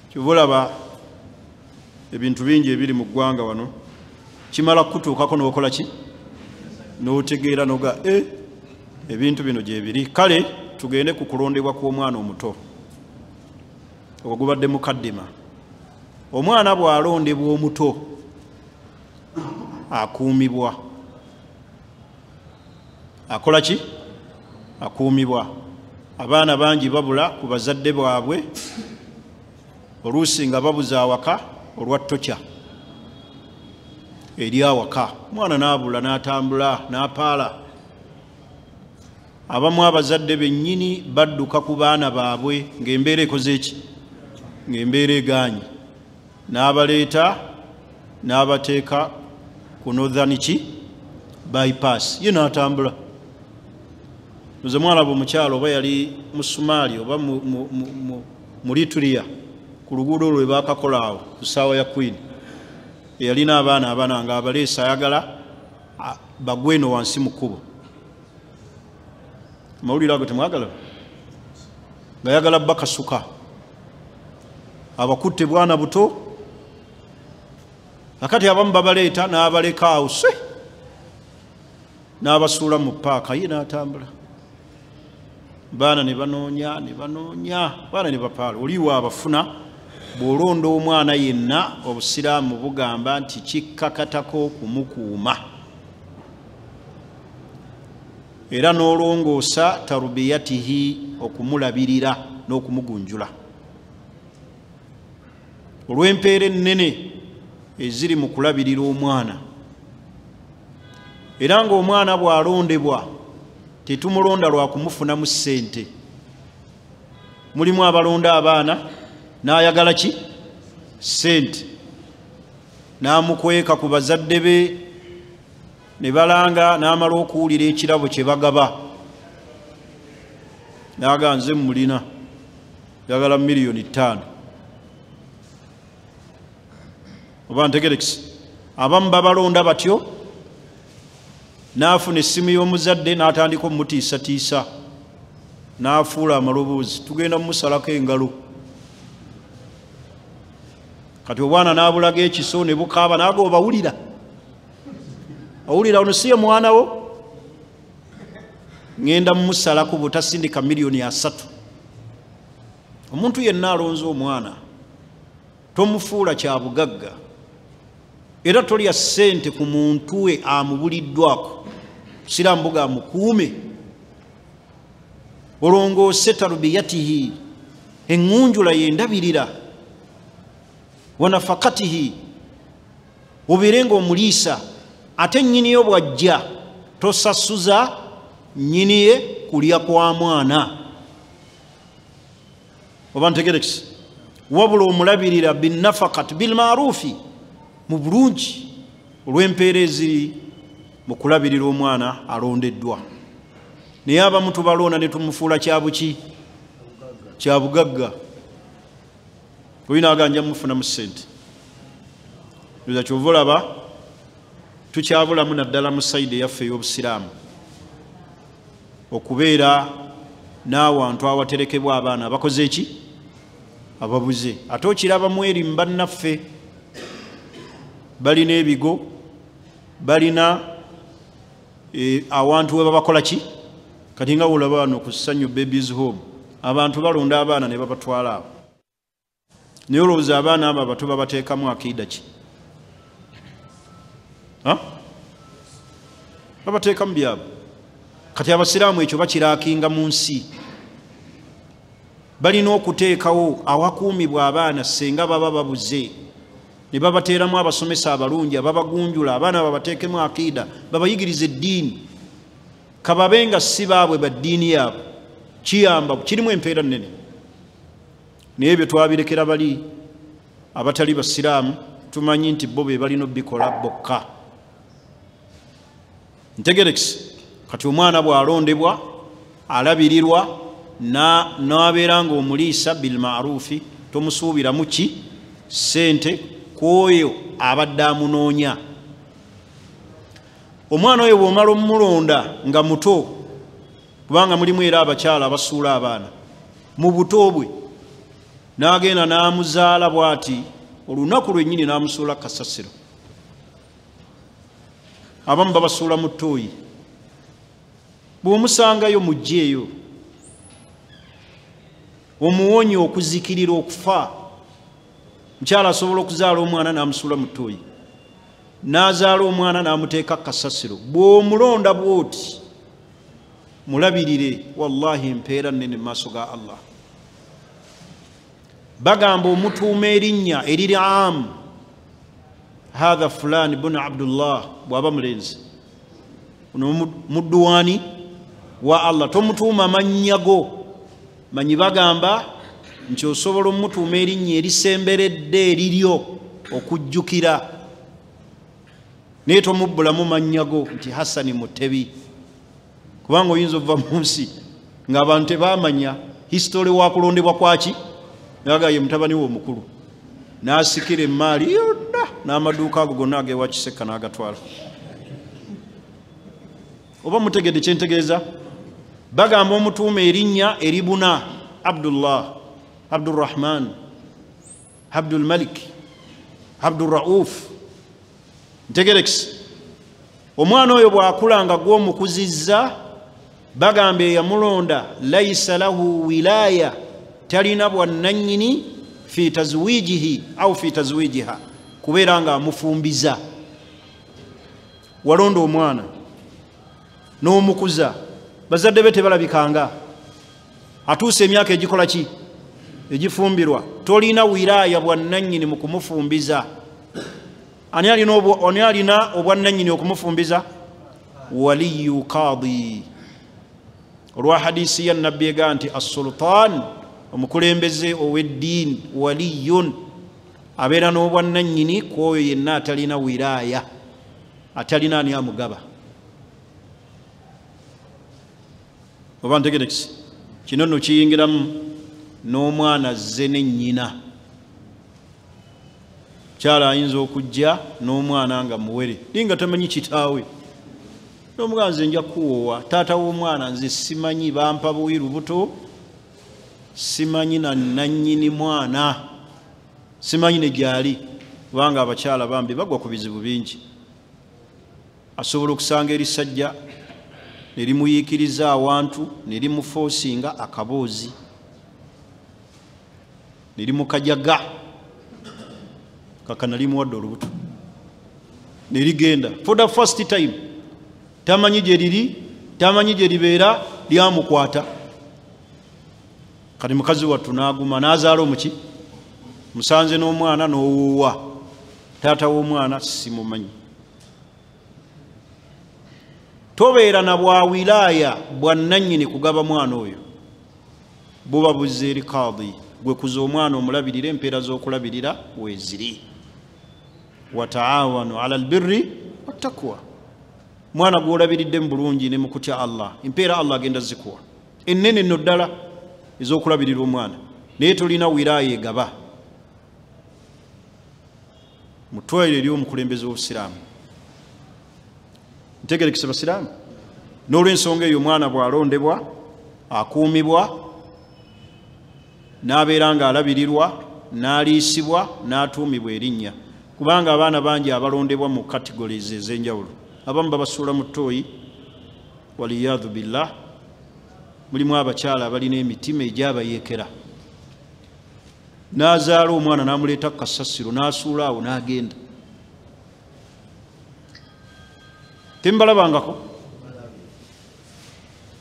Kyova olaba ebintu bingi ebiri mu ggwanga wano kimala kutuukako n'okola ki? N'otegeera n'oga ebintu bino gyebiri. Kale tugende ku kulondebwa kw'omwana omuto. Ogwo gubadde mukaddima. Omwana bw'alondebwa omuto akuumibwa. Akola ki? Akuumibwa. Abaana bangi babula ku bazadde baabwe, oluusi nga babuza awaka olwa tokya eri awaka. Omwana n'abula n'atambula n'apaala. Abamu abazadde bennyini badduka ku baana baabwe ng'embeera ekoze ki? Ng'embeera egaanye. N'abaleeta n'abateeka ku Northern ki? Bypass. Ye n'atambula. Nze mwalaba omukyalo oba yali mu Somalia oba mu Eritrea ku luguudo lwe baakakola awo ku ssaawa ya Queen, eyalina abaana abana nga abaleese ayagala bagwe eno wansi mu kkubo. Amawulire ago temwagala? Ng'ayagala bakasuka abakutte bwana buto. Akati abamu babaleeta n'abaleka awo se n'abasuula mu paaka, ye n'atambula. Baana ne banoonya ne banoonya, baana ne bapaala. Oliwo abafuna bw'olonda omwana yenna, obusiraamu bugamba nti kikkakatako okumukuuma era n'olongoosa tarubiyatihi, okumulabirira n'okumugunjula olw'empeera ennene eziri mu kulabirira omwana. Era ng'omwana bw'alondebwa tetumulonda lwa kumufunamu ssente. Mulimu abalonda abaana n'ayagala ki? Ssente, n'amukweka ku bazadde be ne balanga, n'amala okuwulira ekirabo kye bagaba n'aga nze mmulina, njagala 5,000,000. Oba ntegerekisi? Abamu babalonda batyo, n'afuna essimu y'omuzadde n'atandika omutiisatiisa n'afuula amaloboozi, tugenda mumusalako engalo. Kati obwana n'abulaga ekiso ne bukaaba, n'aga obawulira, owulira ono si ye mwana wo, ŋŋenda mumusalako butasindika 3,000,000. Omuntu yenna alonze omwana tomufuula kya bugagga, era tolya ssente ku muntu we amubuliddwako. Busiraamu buga mukuume, olongoose tarubiyatihi, eŋŋunjula y'endabirira, wanafakatihi, obeere ng'omuliisa. Ate nnyiniyo bw'ajja tosasuza nnyiniye kulya kwa mwana. Oba ntegerekisi? Wabula omulabirira binnafakati bilmaaruufi, mu bulungi, olw'empeera eziri mu kulabirira omwana alondeddwa. Naye abamu tubalonda ne tumufuula kyabuki? Kya bugagga. Olina aganja mufunamu ssente. Lweza kyova olaba tukyabulamu naddala mu sayidi eyaffe ey'obusiraamu okubeera n'awantu awaterekebwa abaana abakoze eki? Ababuze. Ate okirabamu eri mu bannaffe balina ebigo, balina awantu we babakola ki? Kati nga wolaba wano ku Ssanyu Babies Home abantu balonda abaana ne babatwala awo. Naye olowooza abaana abo abato babateekamu akiida ki? Babateekamu byabwe. Kati abasiraamu ekyo bakiraakinga mu nsi. Balina okuteekawo awakuumibwa abaana singa baba babuze, ne babateeramu abasomesa abalungi ababagunjula, abaana babateekemu akiida, babayigirize eddiini, kababe nga si baabwe ba ddiini yaabwe. Kiyamba, kirimu empeera nnene. Naye ebyo twabirekera bali abatali basiraamu, tumanyi nti bo be balina obikola bokka. Ntegerekisi kati omwana bw'alondebwa alabirirwa n'abeera ng'omuliisa bilmaarufi, tomusuubiramu ki ssente kw'oyo abadde amunoonya. Omwana oyo bw'omala omulonda nga muto, kubanga mulimu era abakyala abasuula abaana mu buto bwe, n'agenda n'amuzaala bw'ati olunaku lwennyini n'amusuula kasasiro. Abamu babasuula mu ttooyi. Bw'omusangayo mugjeeyo, omuwonye okuzikirira okufa. Mukyala asobola okuzaala omwana n'amusuula mu ttooyi, n'azaala omwana n'amuteeka kasasiro. Bw'omulonda bw'oti mulabirire, wallahi empeera nnene mu maaso ga Allah. Bagamba omutuuma erinnya eriri amu, hatha fulani bunu Abdullah, bw'aba mulenzi ono mudduwaani wa Allah, tomutuuma mannya go. Manyi bagamba nti osobola omutuuma erinnya erisemberedde eriryo okujjukira, naye tomubbulamu mannya go nti Hasani Mutebi, kubanga oyinza okuva mu nsi ng'abantu tebamanya hisitole wa kulondebwa kwaki. Naga ye mutabani we omukulu n'asikira emmaali yonna n'amaduuka ago gonna ag'ewa Kisekka n'agatwala. Oba mutegedde kye ntegeeza? Bagamba omutuuma erinnya eribuna, Abdullah, Abdurrahman, Abdulmalik, Abdurrauf. Ntegerekisi omwana oyo bw'akula nga gw'omukuzizza, bagamba eyamulonda laisa lahu wilaya, talina bwannannyini fi tazwijihi au fi tazwijiha, kubeera nga amufumbiza. Walonda omwana n'omukuza, bazadde be tebalabikanga, atuuse emyaka egikola ki egifumbirwa, tolina wilaya bwannannyini mu kumufumbiza. Ani alina obwannannyini okumufumbiza? Waliyu qadi. Olwa hadisi ya Nabbi ega nti as-sultan, omukulembeze ow'eddiini, waliyun, abeera n'obwannannyini ku oyo yenna atalina wilaya, atalina ani amugaba. Oba ntegerekisi kino nno kiyingiramu n'omwana azze ne nnyina. Mukyala ayinza okujja n'omwana nga muwere naye nga tamanyi kitaawe, n'omugamba nze nja kuwoowa, taata w'omwana nze simanyi, bampa buwi lubuto, simanyi na nannyini mwana, simanyi ne gyali. Kubanga abakyala bambi bagwa ku bizibu bingi. Asobola okusanga erisajja ne limuyiikiriza awantu ne limufoosinga akaboozi ne limukajaga kakana limuwadde olubuto ne ligenda for the first time, tamanyi gye liri, tamanyi gye libeera, lyamukwata. Kati mukazi wattu n'aguma n'azaala omuki, musanze n'omwana n'owuwa, taata w'omwana simumanyi. Tobeera na bwa wilaaya bwannannyini kugaba mwana oyo, buba buzze eri kaadi. Gwe kuza omwana omulabirira, empeera z'okulabirira weeziri. Wataawanu ala albirri wattaqwa, mwana gw'olabiridde mu bulungi ne mu kutya Allah, empeera Allah agenda zikuwa ennene nno ddala ez'okulabirira omwana, naye tolina wilaaya egaba. Mutwalire eri omukulembeze w'obusiraamu. Ntegerekese basiraamu. N'olw'ensonga eyo omwana bw'alondebwa akuumibwa n'abeera ng'alabirirwa n'aliisibwa n'atuumibwa erinnya, kubanga abaana bangi abalondebwa mu categories ez'enjawulo, abamu babasuula mu ttooyi, waliyadhu billah. Mulimu abakyala abalina emitima egyabayeekera, n'azaala omwana n'amuleeta ku kasasiro n'asuula awo n'agenda. Tembalabangako?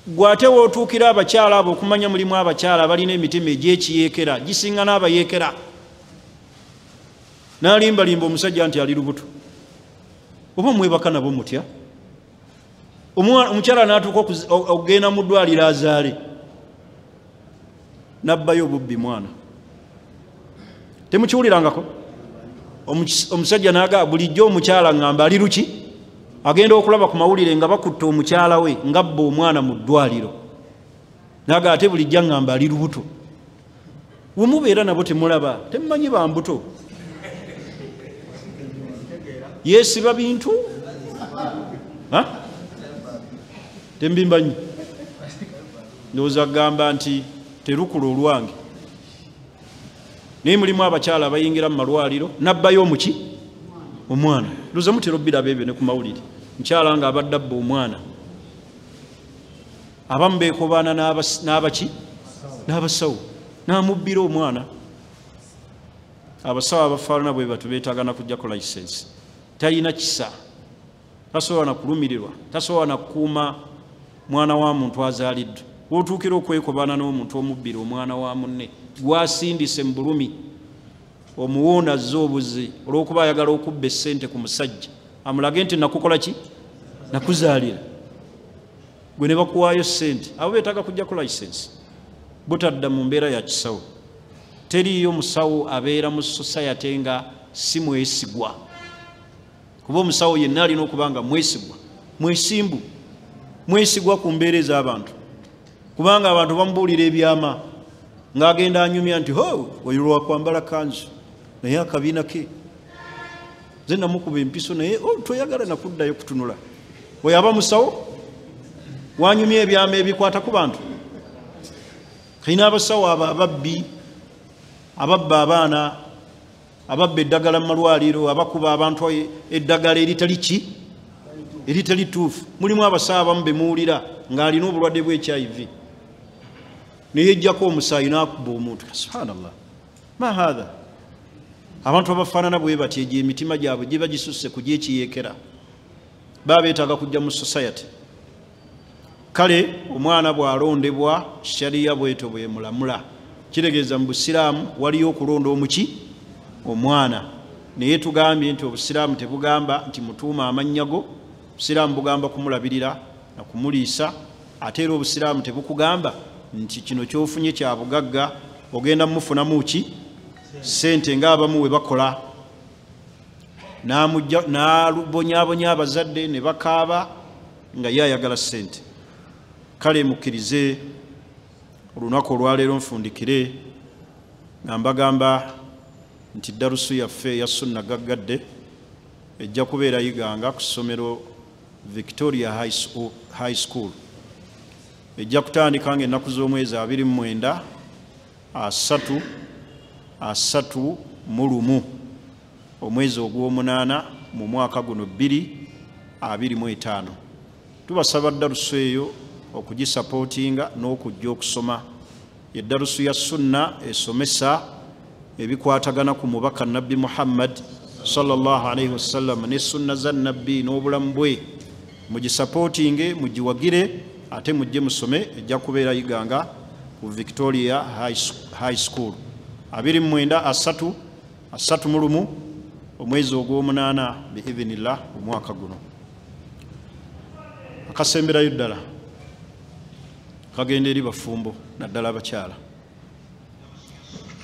Gwate wootuukira abakyala abo okumanya mulimu abakyala abalina emitima egy'ekiyeekera gisinga n'abayeekera, n'alimbalimba omusajja nti ali lubuto. Oba mwebaka nabo mutya? Omukyala n'atuuka okugenda mu ddwaliro azaale, Nabbayo obubbi mwana. Temukiwulirangako? Omusajja n'agamba bulijjo omukyala ngamba ali luki? Agenda okulaba ku mawulire nga bakutta omukyala we ngabba omwana mu ddwaliro. N'agamba ate bulijjo ngamba ali lubuto. We mubeera nabo temulaba, temumanyi ba mbuto. Yeesiba bintu? Ha? Tembimbanyi. Ndowooza kugamba nti terukula olwange. Naye mulimu abakyala abayingira mu malwaliro n'abbayo omuki? Omwana. Ndowooza mutera obbiraba ebyo ne ku mawulire. Mukyala ng'abadde abba omwana. Abamu beekobaana n'abaki? N'abasawo. N'amubbira omwana. Abasawo abafaanana bwe batyo beetaaga na kuggyako license. Talina kisa. Tasobola na kulumirirwa. Tasobola na kukuuma mwana wa muntu azaaliddwa. W'otuukira okwekobaana n'omuntu omubbira omwana wa munne gwasindise mu bulumi, omuwonda azze obuzi olw'okuba ayagala okubba essente ku musajja amulage nti nakukola ki? Nakuzaalira. Gwe ne bakuwaayo ssente. Abo beetaaga kuggyako license. Butadda mu mbeera ya kisawo. Teriiyo musawo abeera mu society nga si mwesigwa. Kuba omusawo yenna alina okuba nga mwesigwa, mwesimbu, mwesigwa ku mbeera ez'abantu. Kubanga abantu bamubuulira ebyama ng'agenda anyumya nti ho oyo lwakwambala kanzu naye akabiina ke nze namukuba empiso naye toyagala nakuddayo kutunula. Oyo aba musawo wanyumya ebyama ebikwata ku bantu. Kalina abasawo abo ababbi, ababba abaana, ababba eddagala mu malwaliro, abakuba abantu eddagala eritali ki? Eritali ttuufu. Mulimu abasawo abamu be muwulira ng'alina obulwadde bwa HIV. Naye yeggyako omusaayi n'akuba omuntu. Subhanallah. Ma haadha? Abantu abafaanana bwe batyo egyo emitima gyabwe giba gisusse ku gyekiyeekera. Baba beetaaga kujja mu society. Kale omwana bw'alondebwa sharia bwetyo bwemulamula. Kitegeeza mu busiraamu waliyo okulonda omuki? Omwana. Naye tugambye nti obusiraamu tebugamba nti mutuuma amannya go. Obusiraamu bugamba kumulabirira na kumuliisa. Ate era obusiraamu tebukugamba nti kino ky'ofunye kya bugagga ogenda mumufunamu ki? Ssente ng'abamu we bakola. N'abonyaabonya abazadde ne bakaaba nga ye ayagala ssente. Kale mukkirize olunaku olwaleero nfundikire nga mbagamba nti darusu yaffe eya sunna gaggadde ejja kubeera Iganga ku ssomero Victoria High School. Ejja kutandika ng'ennaku z'omwezi 29 3 31 omwezi ogw'omunaana mu mwaka guno 2025. Tubasaba darusu eyo okugisapootinga n'okujja okusoma. Eddarusu ya sunna esomesa ebikwatagana ku mubaka Nabbi Muhammad sallallahu alaihi wasallam ne sunna za Nabbi n'obulamu bwe. Mugisapootinge, mugiwagire, ate mujje musome. Ejja kubeera Iganga ku Victoria High School 29 3 31 omwezi ogw'omunaana biidhinillah omwaka guno. Akasemberayo ddala kagenda eri bafumbo naddala abakyala.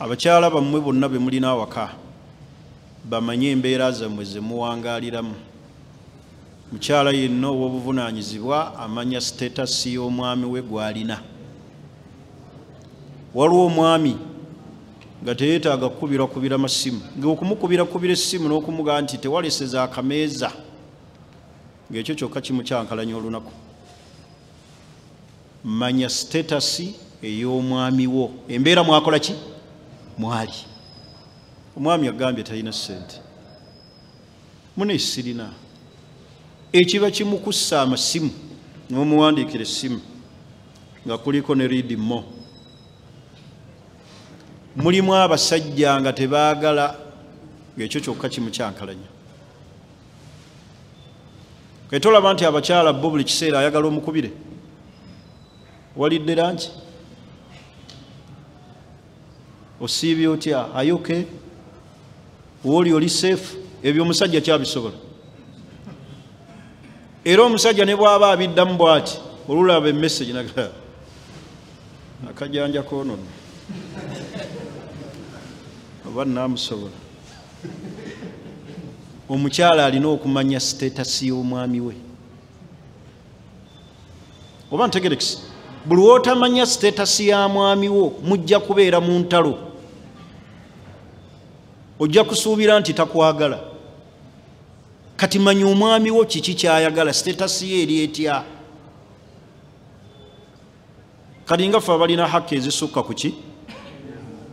Abakyala bammwe bonna be mulina awaka bamanye embeera zammwe ze muwangaaliramu. Mukyala yenna ow'obuvunaanyizibwa amanya status y'omwami we gw'alina. Waliwo omwami nga teyeetaaga kukubira masimu, ng'okumukubira essimu n'okumugamba nti tewaleseza akameeza, ng'ekyo kyokka kimukyankalanya olunaku. Manya status ey'omwami wo, embeera mwakola ki? Mwali. Omwami agambye talina ssente, mune sirina. Ekiba kimukussa amasimu n'omuwandiikira essimu nga kuliko ne read more. Mulimu abasajja nga tebaagala, ng'ekyo kyokka kimukyankalanya. Kati olaba nti abakyala bo buli kiseera ayagala omukubire. Walidde lanki? Osiibye otya? Ayoke? Wooli oli safe? Ebyo omusajja kyabisobola. Era omusajja ne bw'aba abiddamu bw'ati, olulaba emmessage naga akajanja koonono. Oba naamusobola. Omukyala alina okumanya status y'omwami we. Oba ntegerekisi, buli lw'otamanya status ya mwami wo mujja kubeera mu ntalo. Ojja kusuubira nti takwagala. Kati manya omwami wo kiki ky'ayagala, status ye eri etya. Kati nga ffe abalina haki ezisukka ku ki?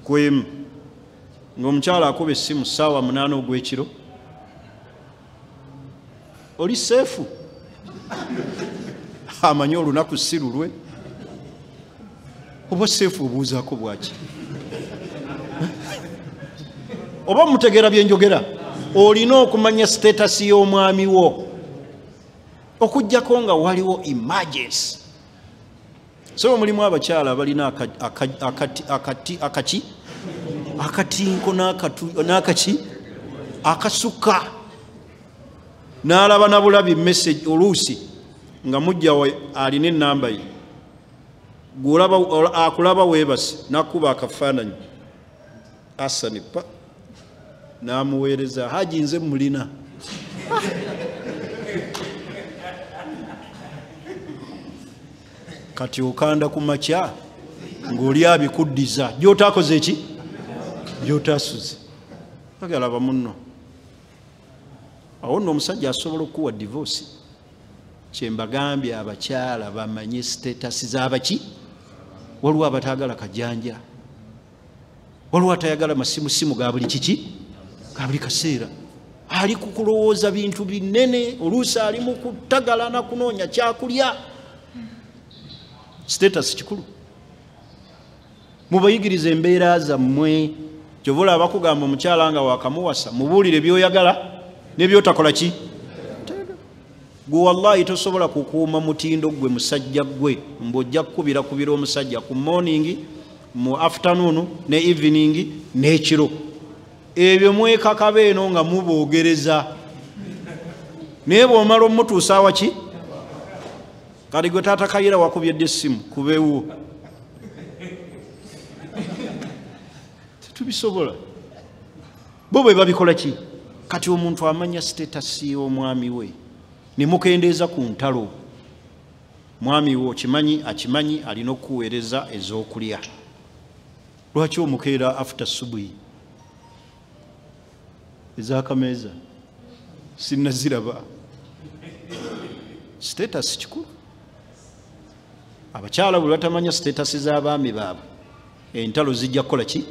Kwemu. Ng'omukyala akuba essimu ssaawa 8 ogw'ekiro, oli seefu. Amanyi olunaku si lulwe. Oba seefu obuuzaako bwaki? Oba mutegeera bye njogera? Olina okumanya status y'omwami wo, okuggyako nga waliwo emergency. So mulimu abakyala abalina akati akatinko n'akaki akasuka, n'alaba na bulabi message oluusi nga mujja we alina ennamba ye, akulaba weebase n'akuba akafaananyi asani pa n'amuweereza, Haji nze mulina. Kati okanda ku makya ng'oli abikuddiza gy'otaakoze eki? Gy'otaasuze. Agalaba munno. Awo nno omusajja asobola okukuwa divorce. Kye mbagambye abakyala bamanye status z'abaki. Waliwo abataagala kajanja, waliwo atayagala masimusimu ga buli kiki, ga buli kaseera. Ali ku kulowooza bintu binene, oluusi ali mu kutagala na kunoonya kyakulya. Status kikulu. Mubayigirize embeera zammwe. Kyova olaba bakugamba omukyala nga wakamuwasa, mubuulire by'oyagala ne by'otakola ki? Gwe wallahi tosobola kukuuma mutindo gwe musajja gwe, mbw'ojja kukubira kubira omusajja ku morning, mu afternoon ne evening n'ekiro. Ebyo mwekakaba eno nga muboogereza. Naye bw'omala omutuusa awaki? Kati gwe taata Kayira wakubye ddi essimu kubeewo? Tetubisobola. Bo bwe babikola ki? Kati omuntu amanya status y'omwami we ne mukendeeza ku ntalo. Mwami wo kimanyi, akimanyi alina okuweereza ez'okulya. Lwaki omukeera after subuhi? Ez'akameeza sinnaziraba. Status kikulu. Abakyala bwe batamanya status z'abaami baabwe, entalo zijja kukola ki?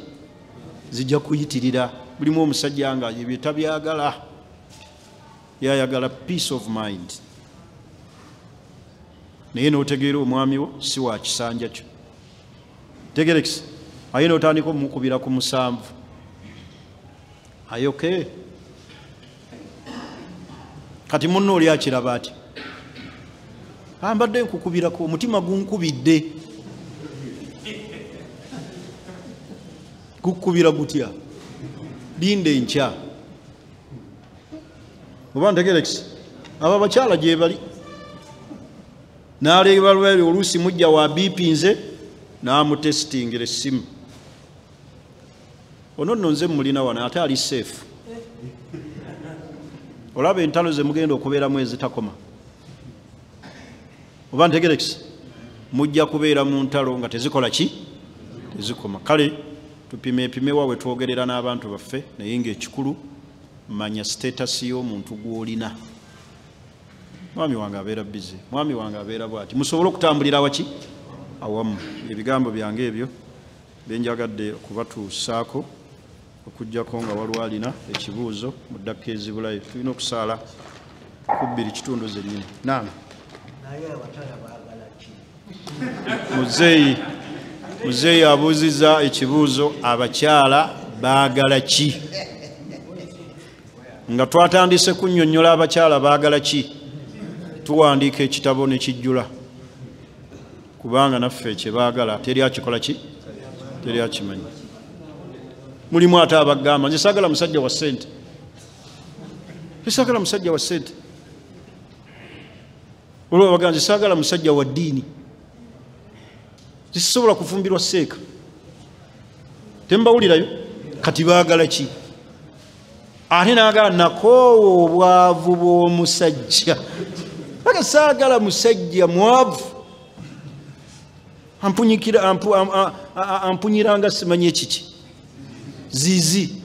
Zijja kuyitirira. Mulimu omusajja nga ebyo tabyagala, yayagala peace of mind. Naye n'otegeera omwami wo si wa kisanja kyo. Tegerekisi aye n'otandika omukubira ku 7. Ayoke. Kati munno oli akiraba ati ambadde nkukubirako omutima gunkubidde. Gukubira gutya? Linda enkya. Oba ntegerekisi abo abakyala gye bali n'aleeba lweri oluusi mujja wa biipinze n'amutesitingira essimu. Ono nno nze mulina wano ate ali safe. Olaba entalo ze mugenda okubeeramu ezitakoma. Oba ntegerekisi mujja kubeera mu ntalo nga tezikola ki? Tezikoma. Kale tupime wa we twogerera n'abantu baffe, naye ng'ekikulu manya status y'omuntu gw'olina. Mwami wange abeera busy, mwami wange abeera bw'ati, musobole okutambulira waki? Awamu. Ebigambo byange ebyo bye njagadde okubatuusaako, okuggyako nga waliwo alina ekibuuzo mu ddakika ezibulayo. Tulina okusaala ku 2:15 zennyini. Naam. Naye abakyala baagala ki? Muzeeyi abuuzizza ekibuuzo, abakyala baagala ki? Nga twatandise kunnyonnyola abakyala baagala ki, tuwandiika ekitabo ne kijjula, kubanga naffe kye baagala teri akikola ki? Teri akimanyi. Mulimu ate abagamba nze saagala musajja wa ssente, saagala musajja wa ssente. Olwo abagamba nze saagala musajja wa ddiini, sisobola kufumbirwa seeka. Tembawulirayo? Kati baagala ki? Ate naagala nakoowa obwavu bw'omusajja. Ate saagala musajja mwavu ampunyikira, ampunyiranga simanyi ekiki zizi.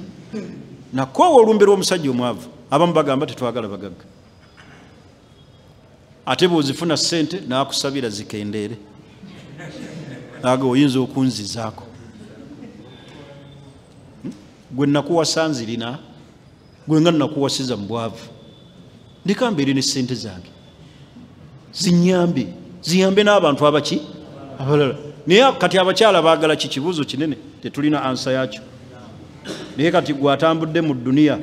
Nakoowa olumbe lw'omusajja omwavu. Abamu bagamba tetwagala bagagga. Ate bw'ozifuna ssente n'akusabira zikendeere, naga oyinza okunzizaako. Gwe nakuwasa nzirina, gwe nga nakuwasiza mu bwavu, ndeka mbeere ne ssente zange zinyambe, ziyambe n'abantu abaki abalala. Naye kati abakyala baagala ki? Kibuuzo kinene, tetulina ansa yakyo. Naye kati gwe atambudde mu dduniya,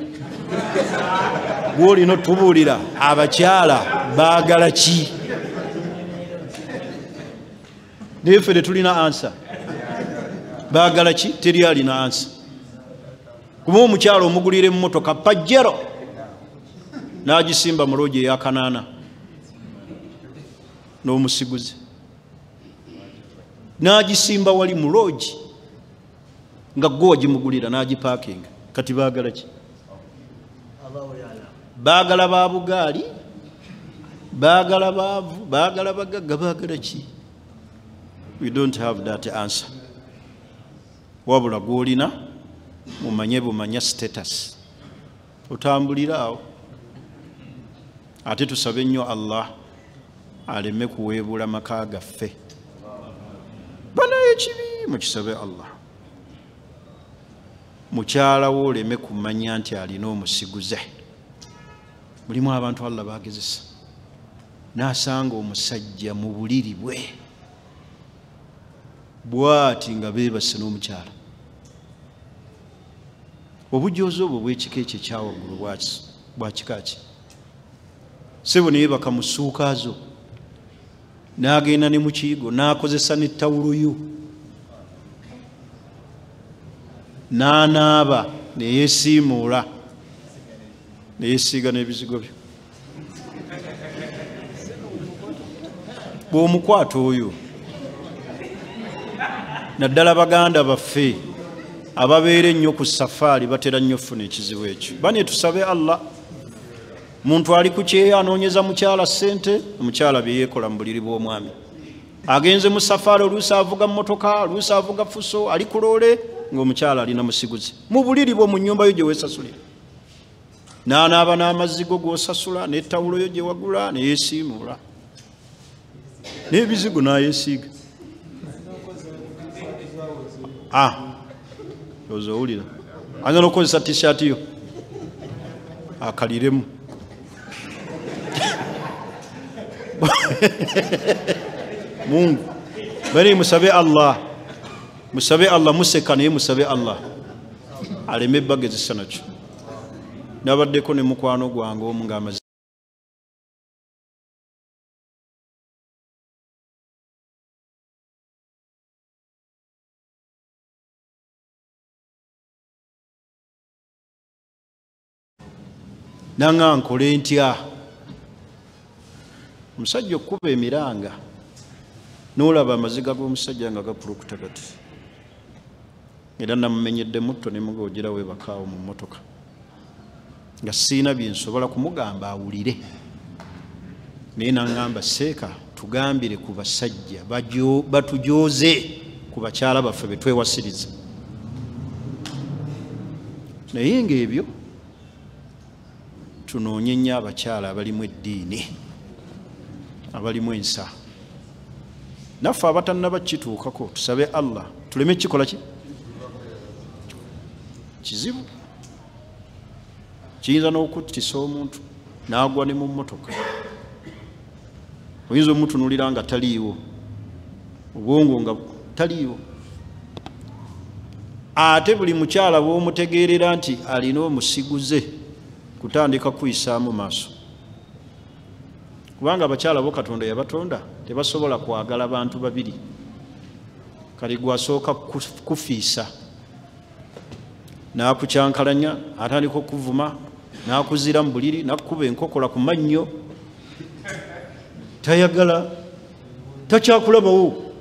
gw'olina otubuulira abakyala baagala ki? Naye ffe tetulina ansa. Baagala ki? Teri alina ansa. Kuba omukyala omugulira emmotoka Pajero n'agisimba mu loogi eya kanaana n'omusiguze, n'agisimba wali mu loogi nga gwe wagimugulira n'agipaakinga. Kati baagala ki? Baagala ba bugaali, baagala baavu, baagala bagagga, baagala ki? We don't have that answer. Wabula gw'olina mumanye bumanya status, otambulira awo. Ate tusabe nnyo Allah aleme kuweebula maka gaffe. Banaye ekibi mukisabe Allah. Mukyala wo oleme kumanya nti alina omusiguze. Mulimu abantu Allah bagezesa, n'asanga omusajja mu buliri bwe bw'ati nga beebase n'omukyala. Obujoozi obwo bw'ekika ekyo ekyawaggulu bwa kika ki? Ssebo ne yeebaka mu ssuuka zo, n'agenda ne mu kiyigo, n'akozesa n'ettawulo yo, n'anaaba ne yeesiimuula, ne yeesiiga n'ebizigo byo. Bw'omukwata oyo, naddala baganda baffe ababeera ennyo ku safaari batera nnyo okufuna ekizibu ekyo. Bane tusabe Allah. Muntu ali ku kyeyo anoonyeza mukyala ssente, omukyala bye yeekola mu buliri bw'omwami. Agenze mu safaari, oluusi avuga mmotoka, oluusi avuga fuso, ali ku loole ng'omukyala alina musiguze mu buliri bwo mu nnyumba yo gye weesasulira. N'anaaba n'amazzi go g'osasula, n'ettawulo yo gye wagula, ne yeesiimuula, n'ebizigo n'ayeesiiga. Ozo owulira ayinza n'okukozesa t-shirt yo akaliremu. Mungu bali musabe Allah, musabe Allah, museka naye musabe Allah aleme bagezesa nakyo. Nabaddeko ne mukwano gwange omu ng'amaze nanga nkole ntya. Omusajja okuba emiranga n'olaba amaziga g'omusajja nga gapulukuta gati. Era namumenyedde mutto ne mugogira weebakaawo mu mmotoka nga siina bye nsobola kumugamba awulire. Naye naŋŋamba, seeka tugambire ku basajja batujooze ku bakyala baffe be twewasiriza. Naye ng'ebyo tunoonye nnyo abakyala abalimu eddiini, abalimu ensa. Naffe abatannaba kituukako tusabe Allah tuleme kikola ki kizibu. Kiyinza n'okuttisa omuntu n'agwa ne mu mmotoka. Oyinza omutunuulira nga taliiwo, obwongo nga taliiwo. Ate buli mukyala bw'omutegeerera nti alina omusiguze kutandika kuyisaamu maaso. Kubanga abakyala bo Katonda yabatonda tebasobola kwagala bantu babiri. Kali gwasooka kufiisa, n'akukyankalanya, atandika okuvuma, n'akuzira mu buliri, n'akukuba enkokola ku mannyo. Tayagala, takyakulabawo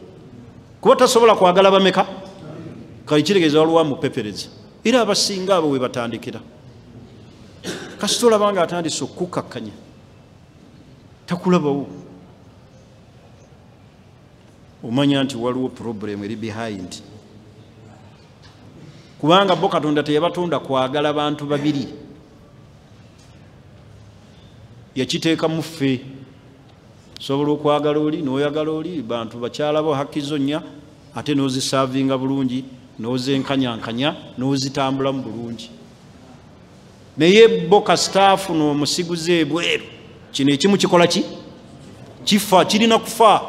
kuba tasobola kwagala bameka. Kali kitegeeza waliwo amupepereza. Era abasinga abo we batandikira. Kasita olaba nga atandise okukkakkanya takulabawo, omanya nti waliwo problem eri behind. Kubanga bo Katonda teyabatonda kwagala bantu babiri, yakiteeka mu ffe. Sobola okwagala oli n'oyagala oli, bantu bakyala bo haki zo nnya, ate n'ozisaavinga bulungi, n'ozenkanyankanya, n'ozitambulamu bulungi. Naye bo kasitaafu n'omusiguze ebweru, kino ekimu kikola ki? Kifa, kirina kufa.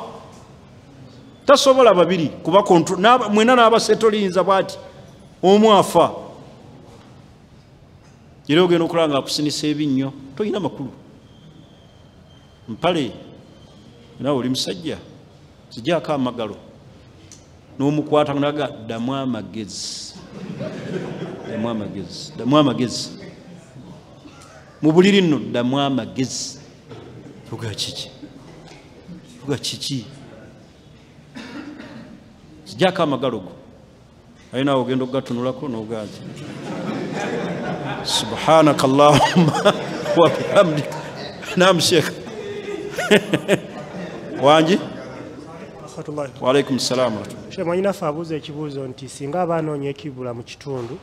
Tasobola babiri kuba mwena n'abasetolinza bw'ati, omu afa. Era ogenda okulaba nga akusinisa ebinnyo, tolina makulu. Mpale nawe oli musajja, zigyako amagalo n'omukwata naga ddamu amagezi, ddamu amagezi, ddamu amagezi. Mu buliri nno ddamu amagezi. Oga kiki? Oga kiki? Zigyako amagalo go. Aye naawe ogenda okugatunulako n'ogazi. Subhanaka Allahumma wa bihamdika. Naam Sheikh. Wangi? Wa alaikum salaam. Sheikh mwanyinaffe abuuza ekibuuzo nti singa aba anoonya ekibula mu kitundu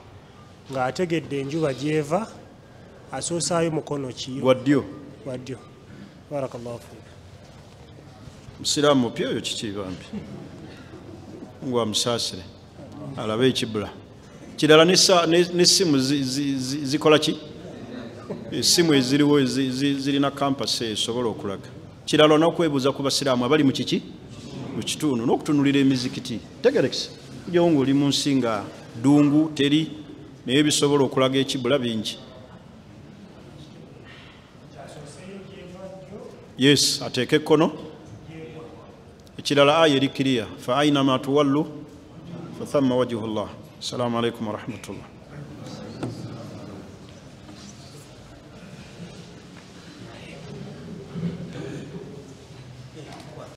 ng'ategedde enjuba gy'eva asoosaayo mukono ki? Gwa ddyo. Gwa ddyo. Barakallahu fiik. Musiraamu mupya oyo kiki bambi? Mungu amusaasire alabe ekibula. Kirala n'essimu zikola ki? Essimu eziriwo zirina kampasi esobola okulaga. Kirala n'okwebuuza ku basiraamu abali mu kiki? Mu kitundu, n'okutunulira emizikiti. Tegerekese kujawo ng'oli mu nsi nga ddungu teri, naye bisobola okulaga ekibula bingi. Yes, ateeke ekkono. Ekirala aya eri kiriya, fa ainama tuwallu fa thamma wajhullah. Assalamu alaikum warahmatullah.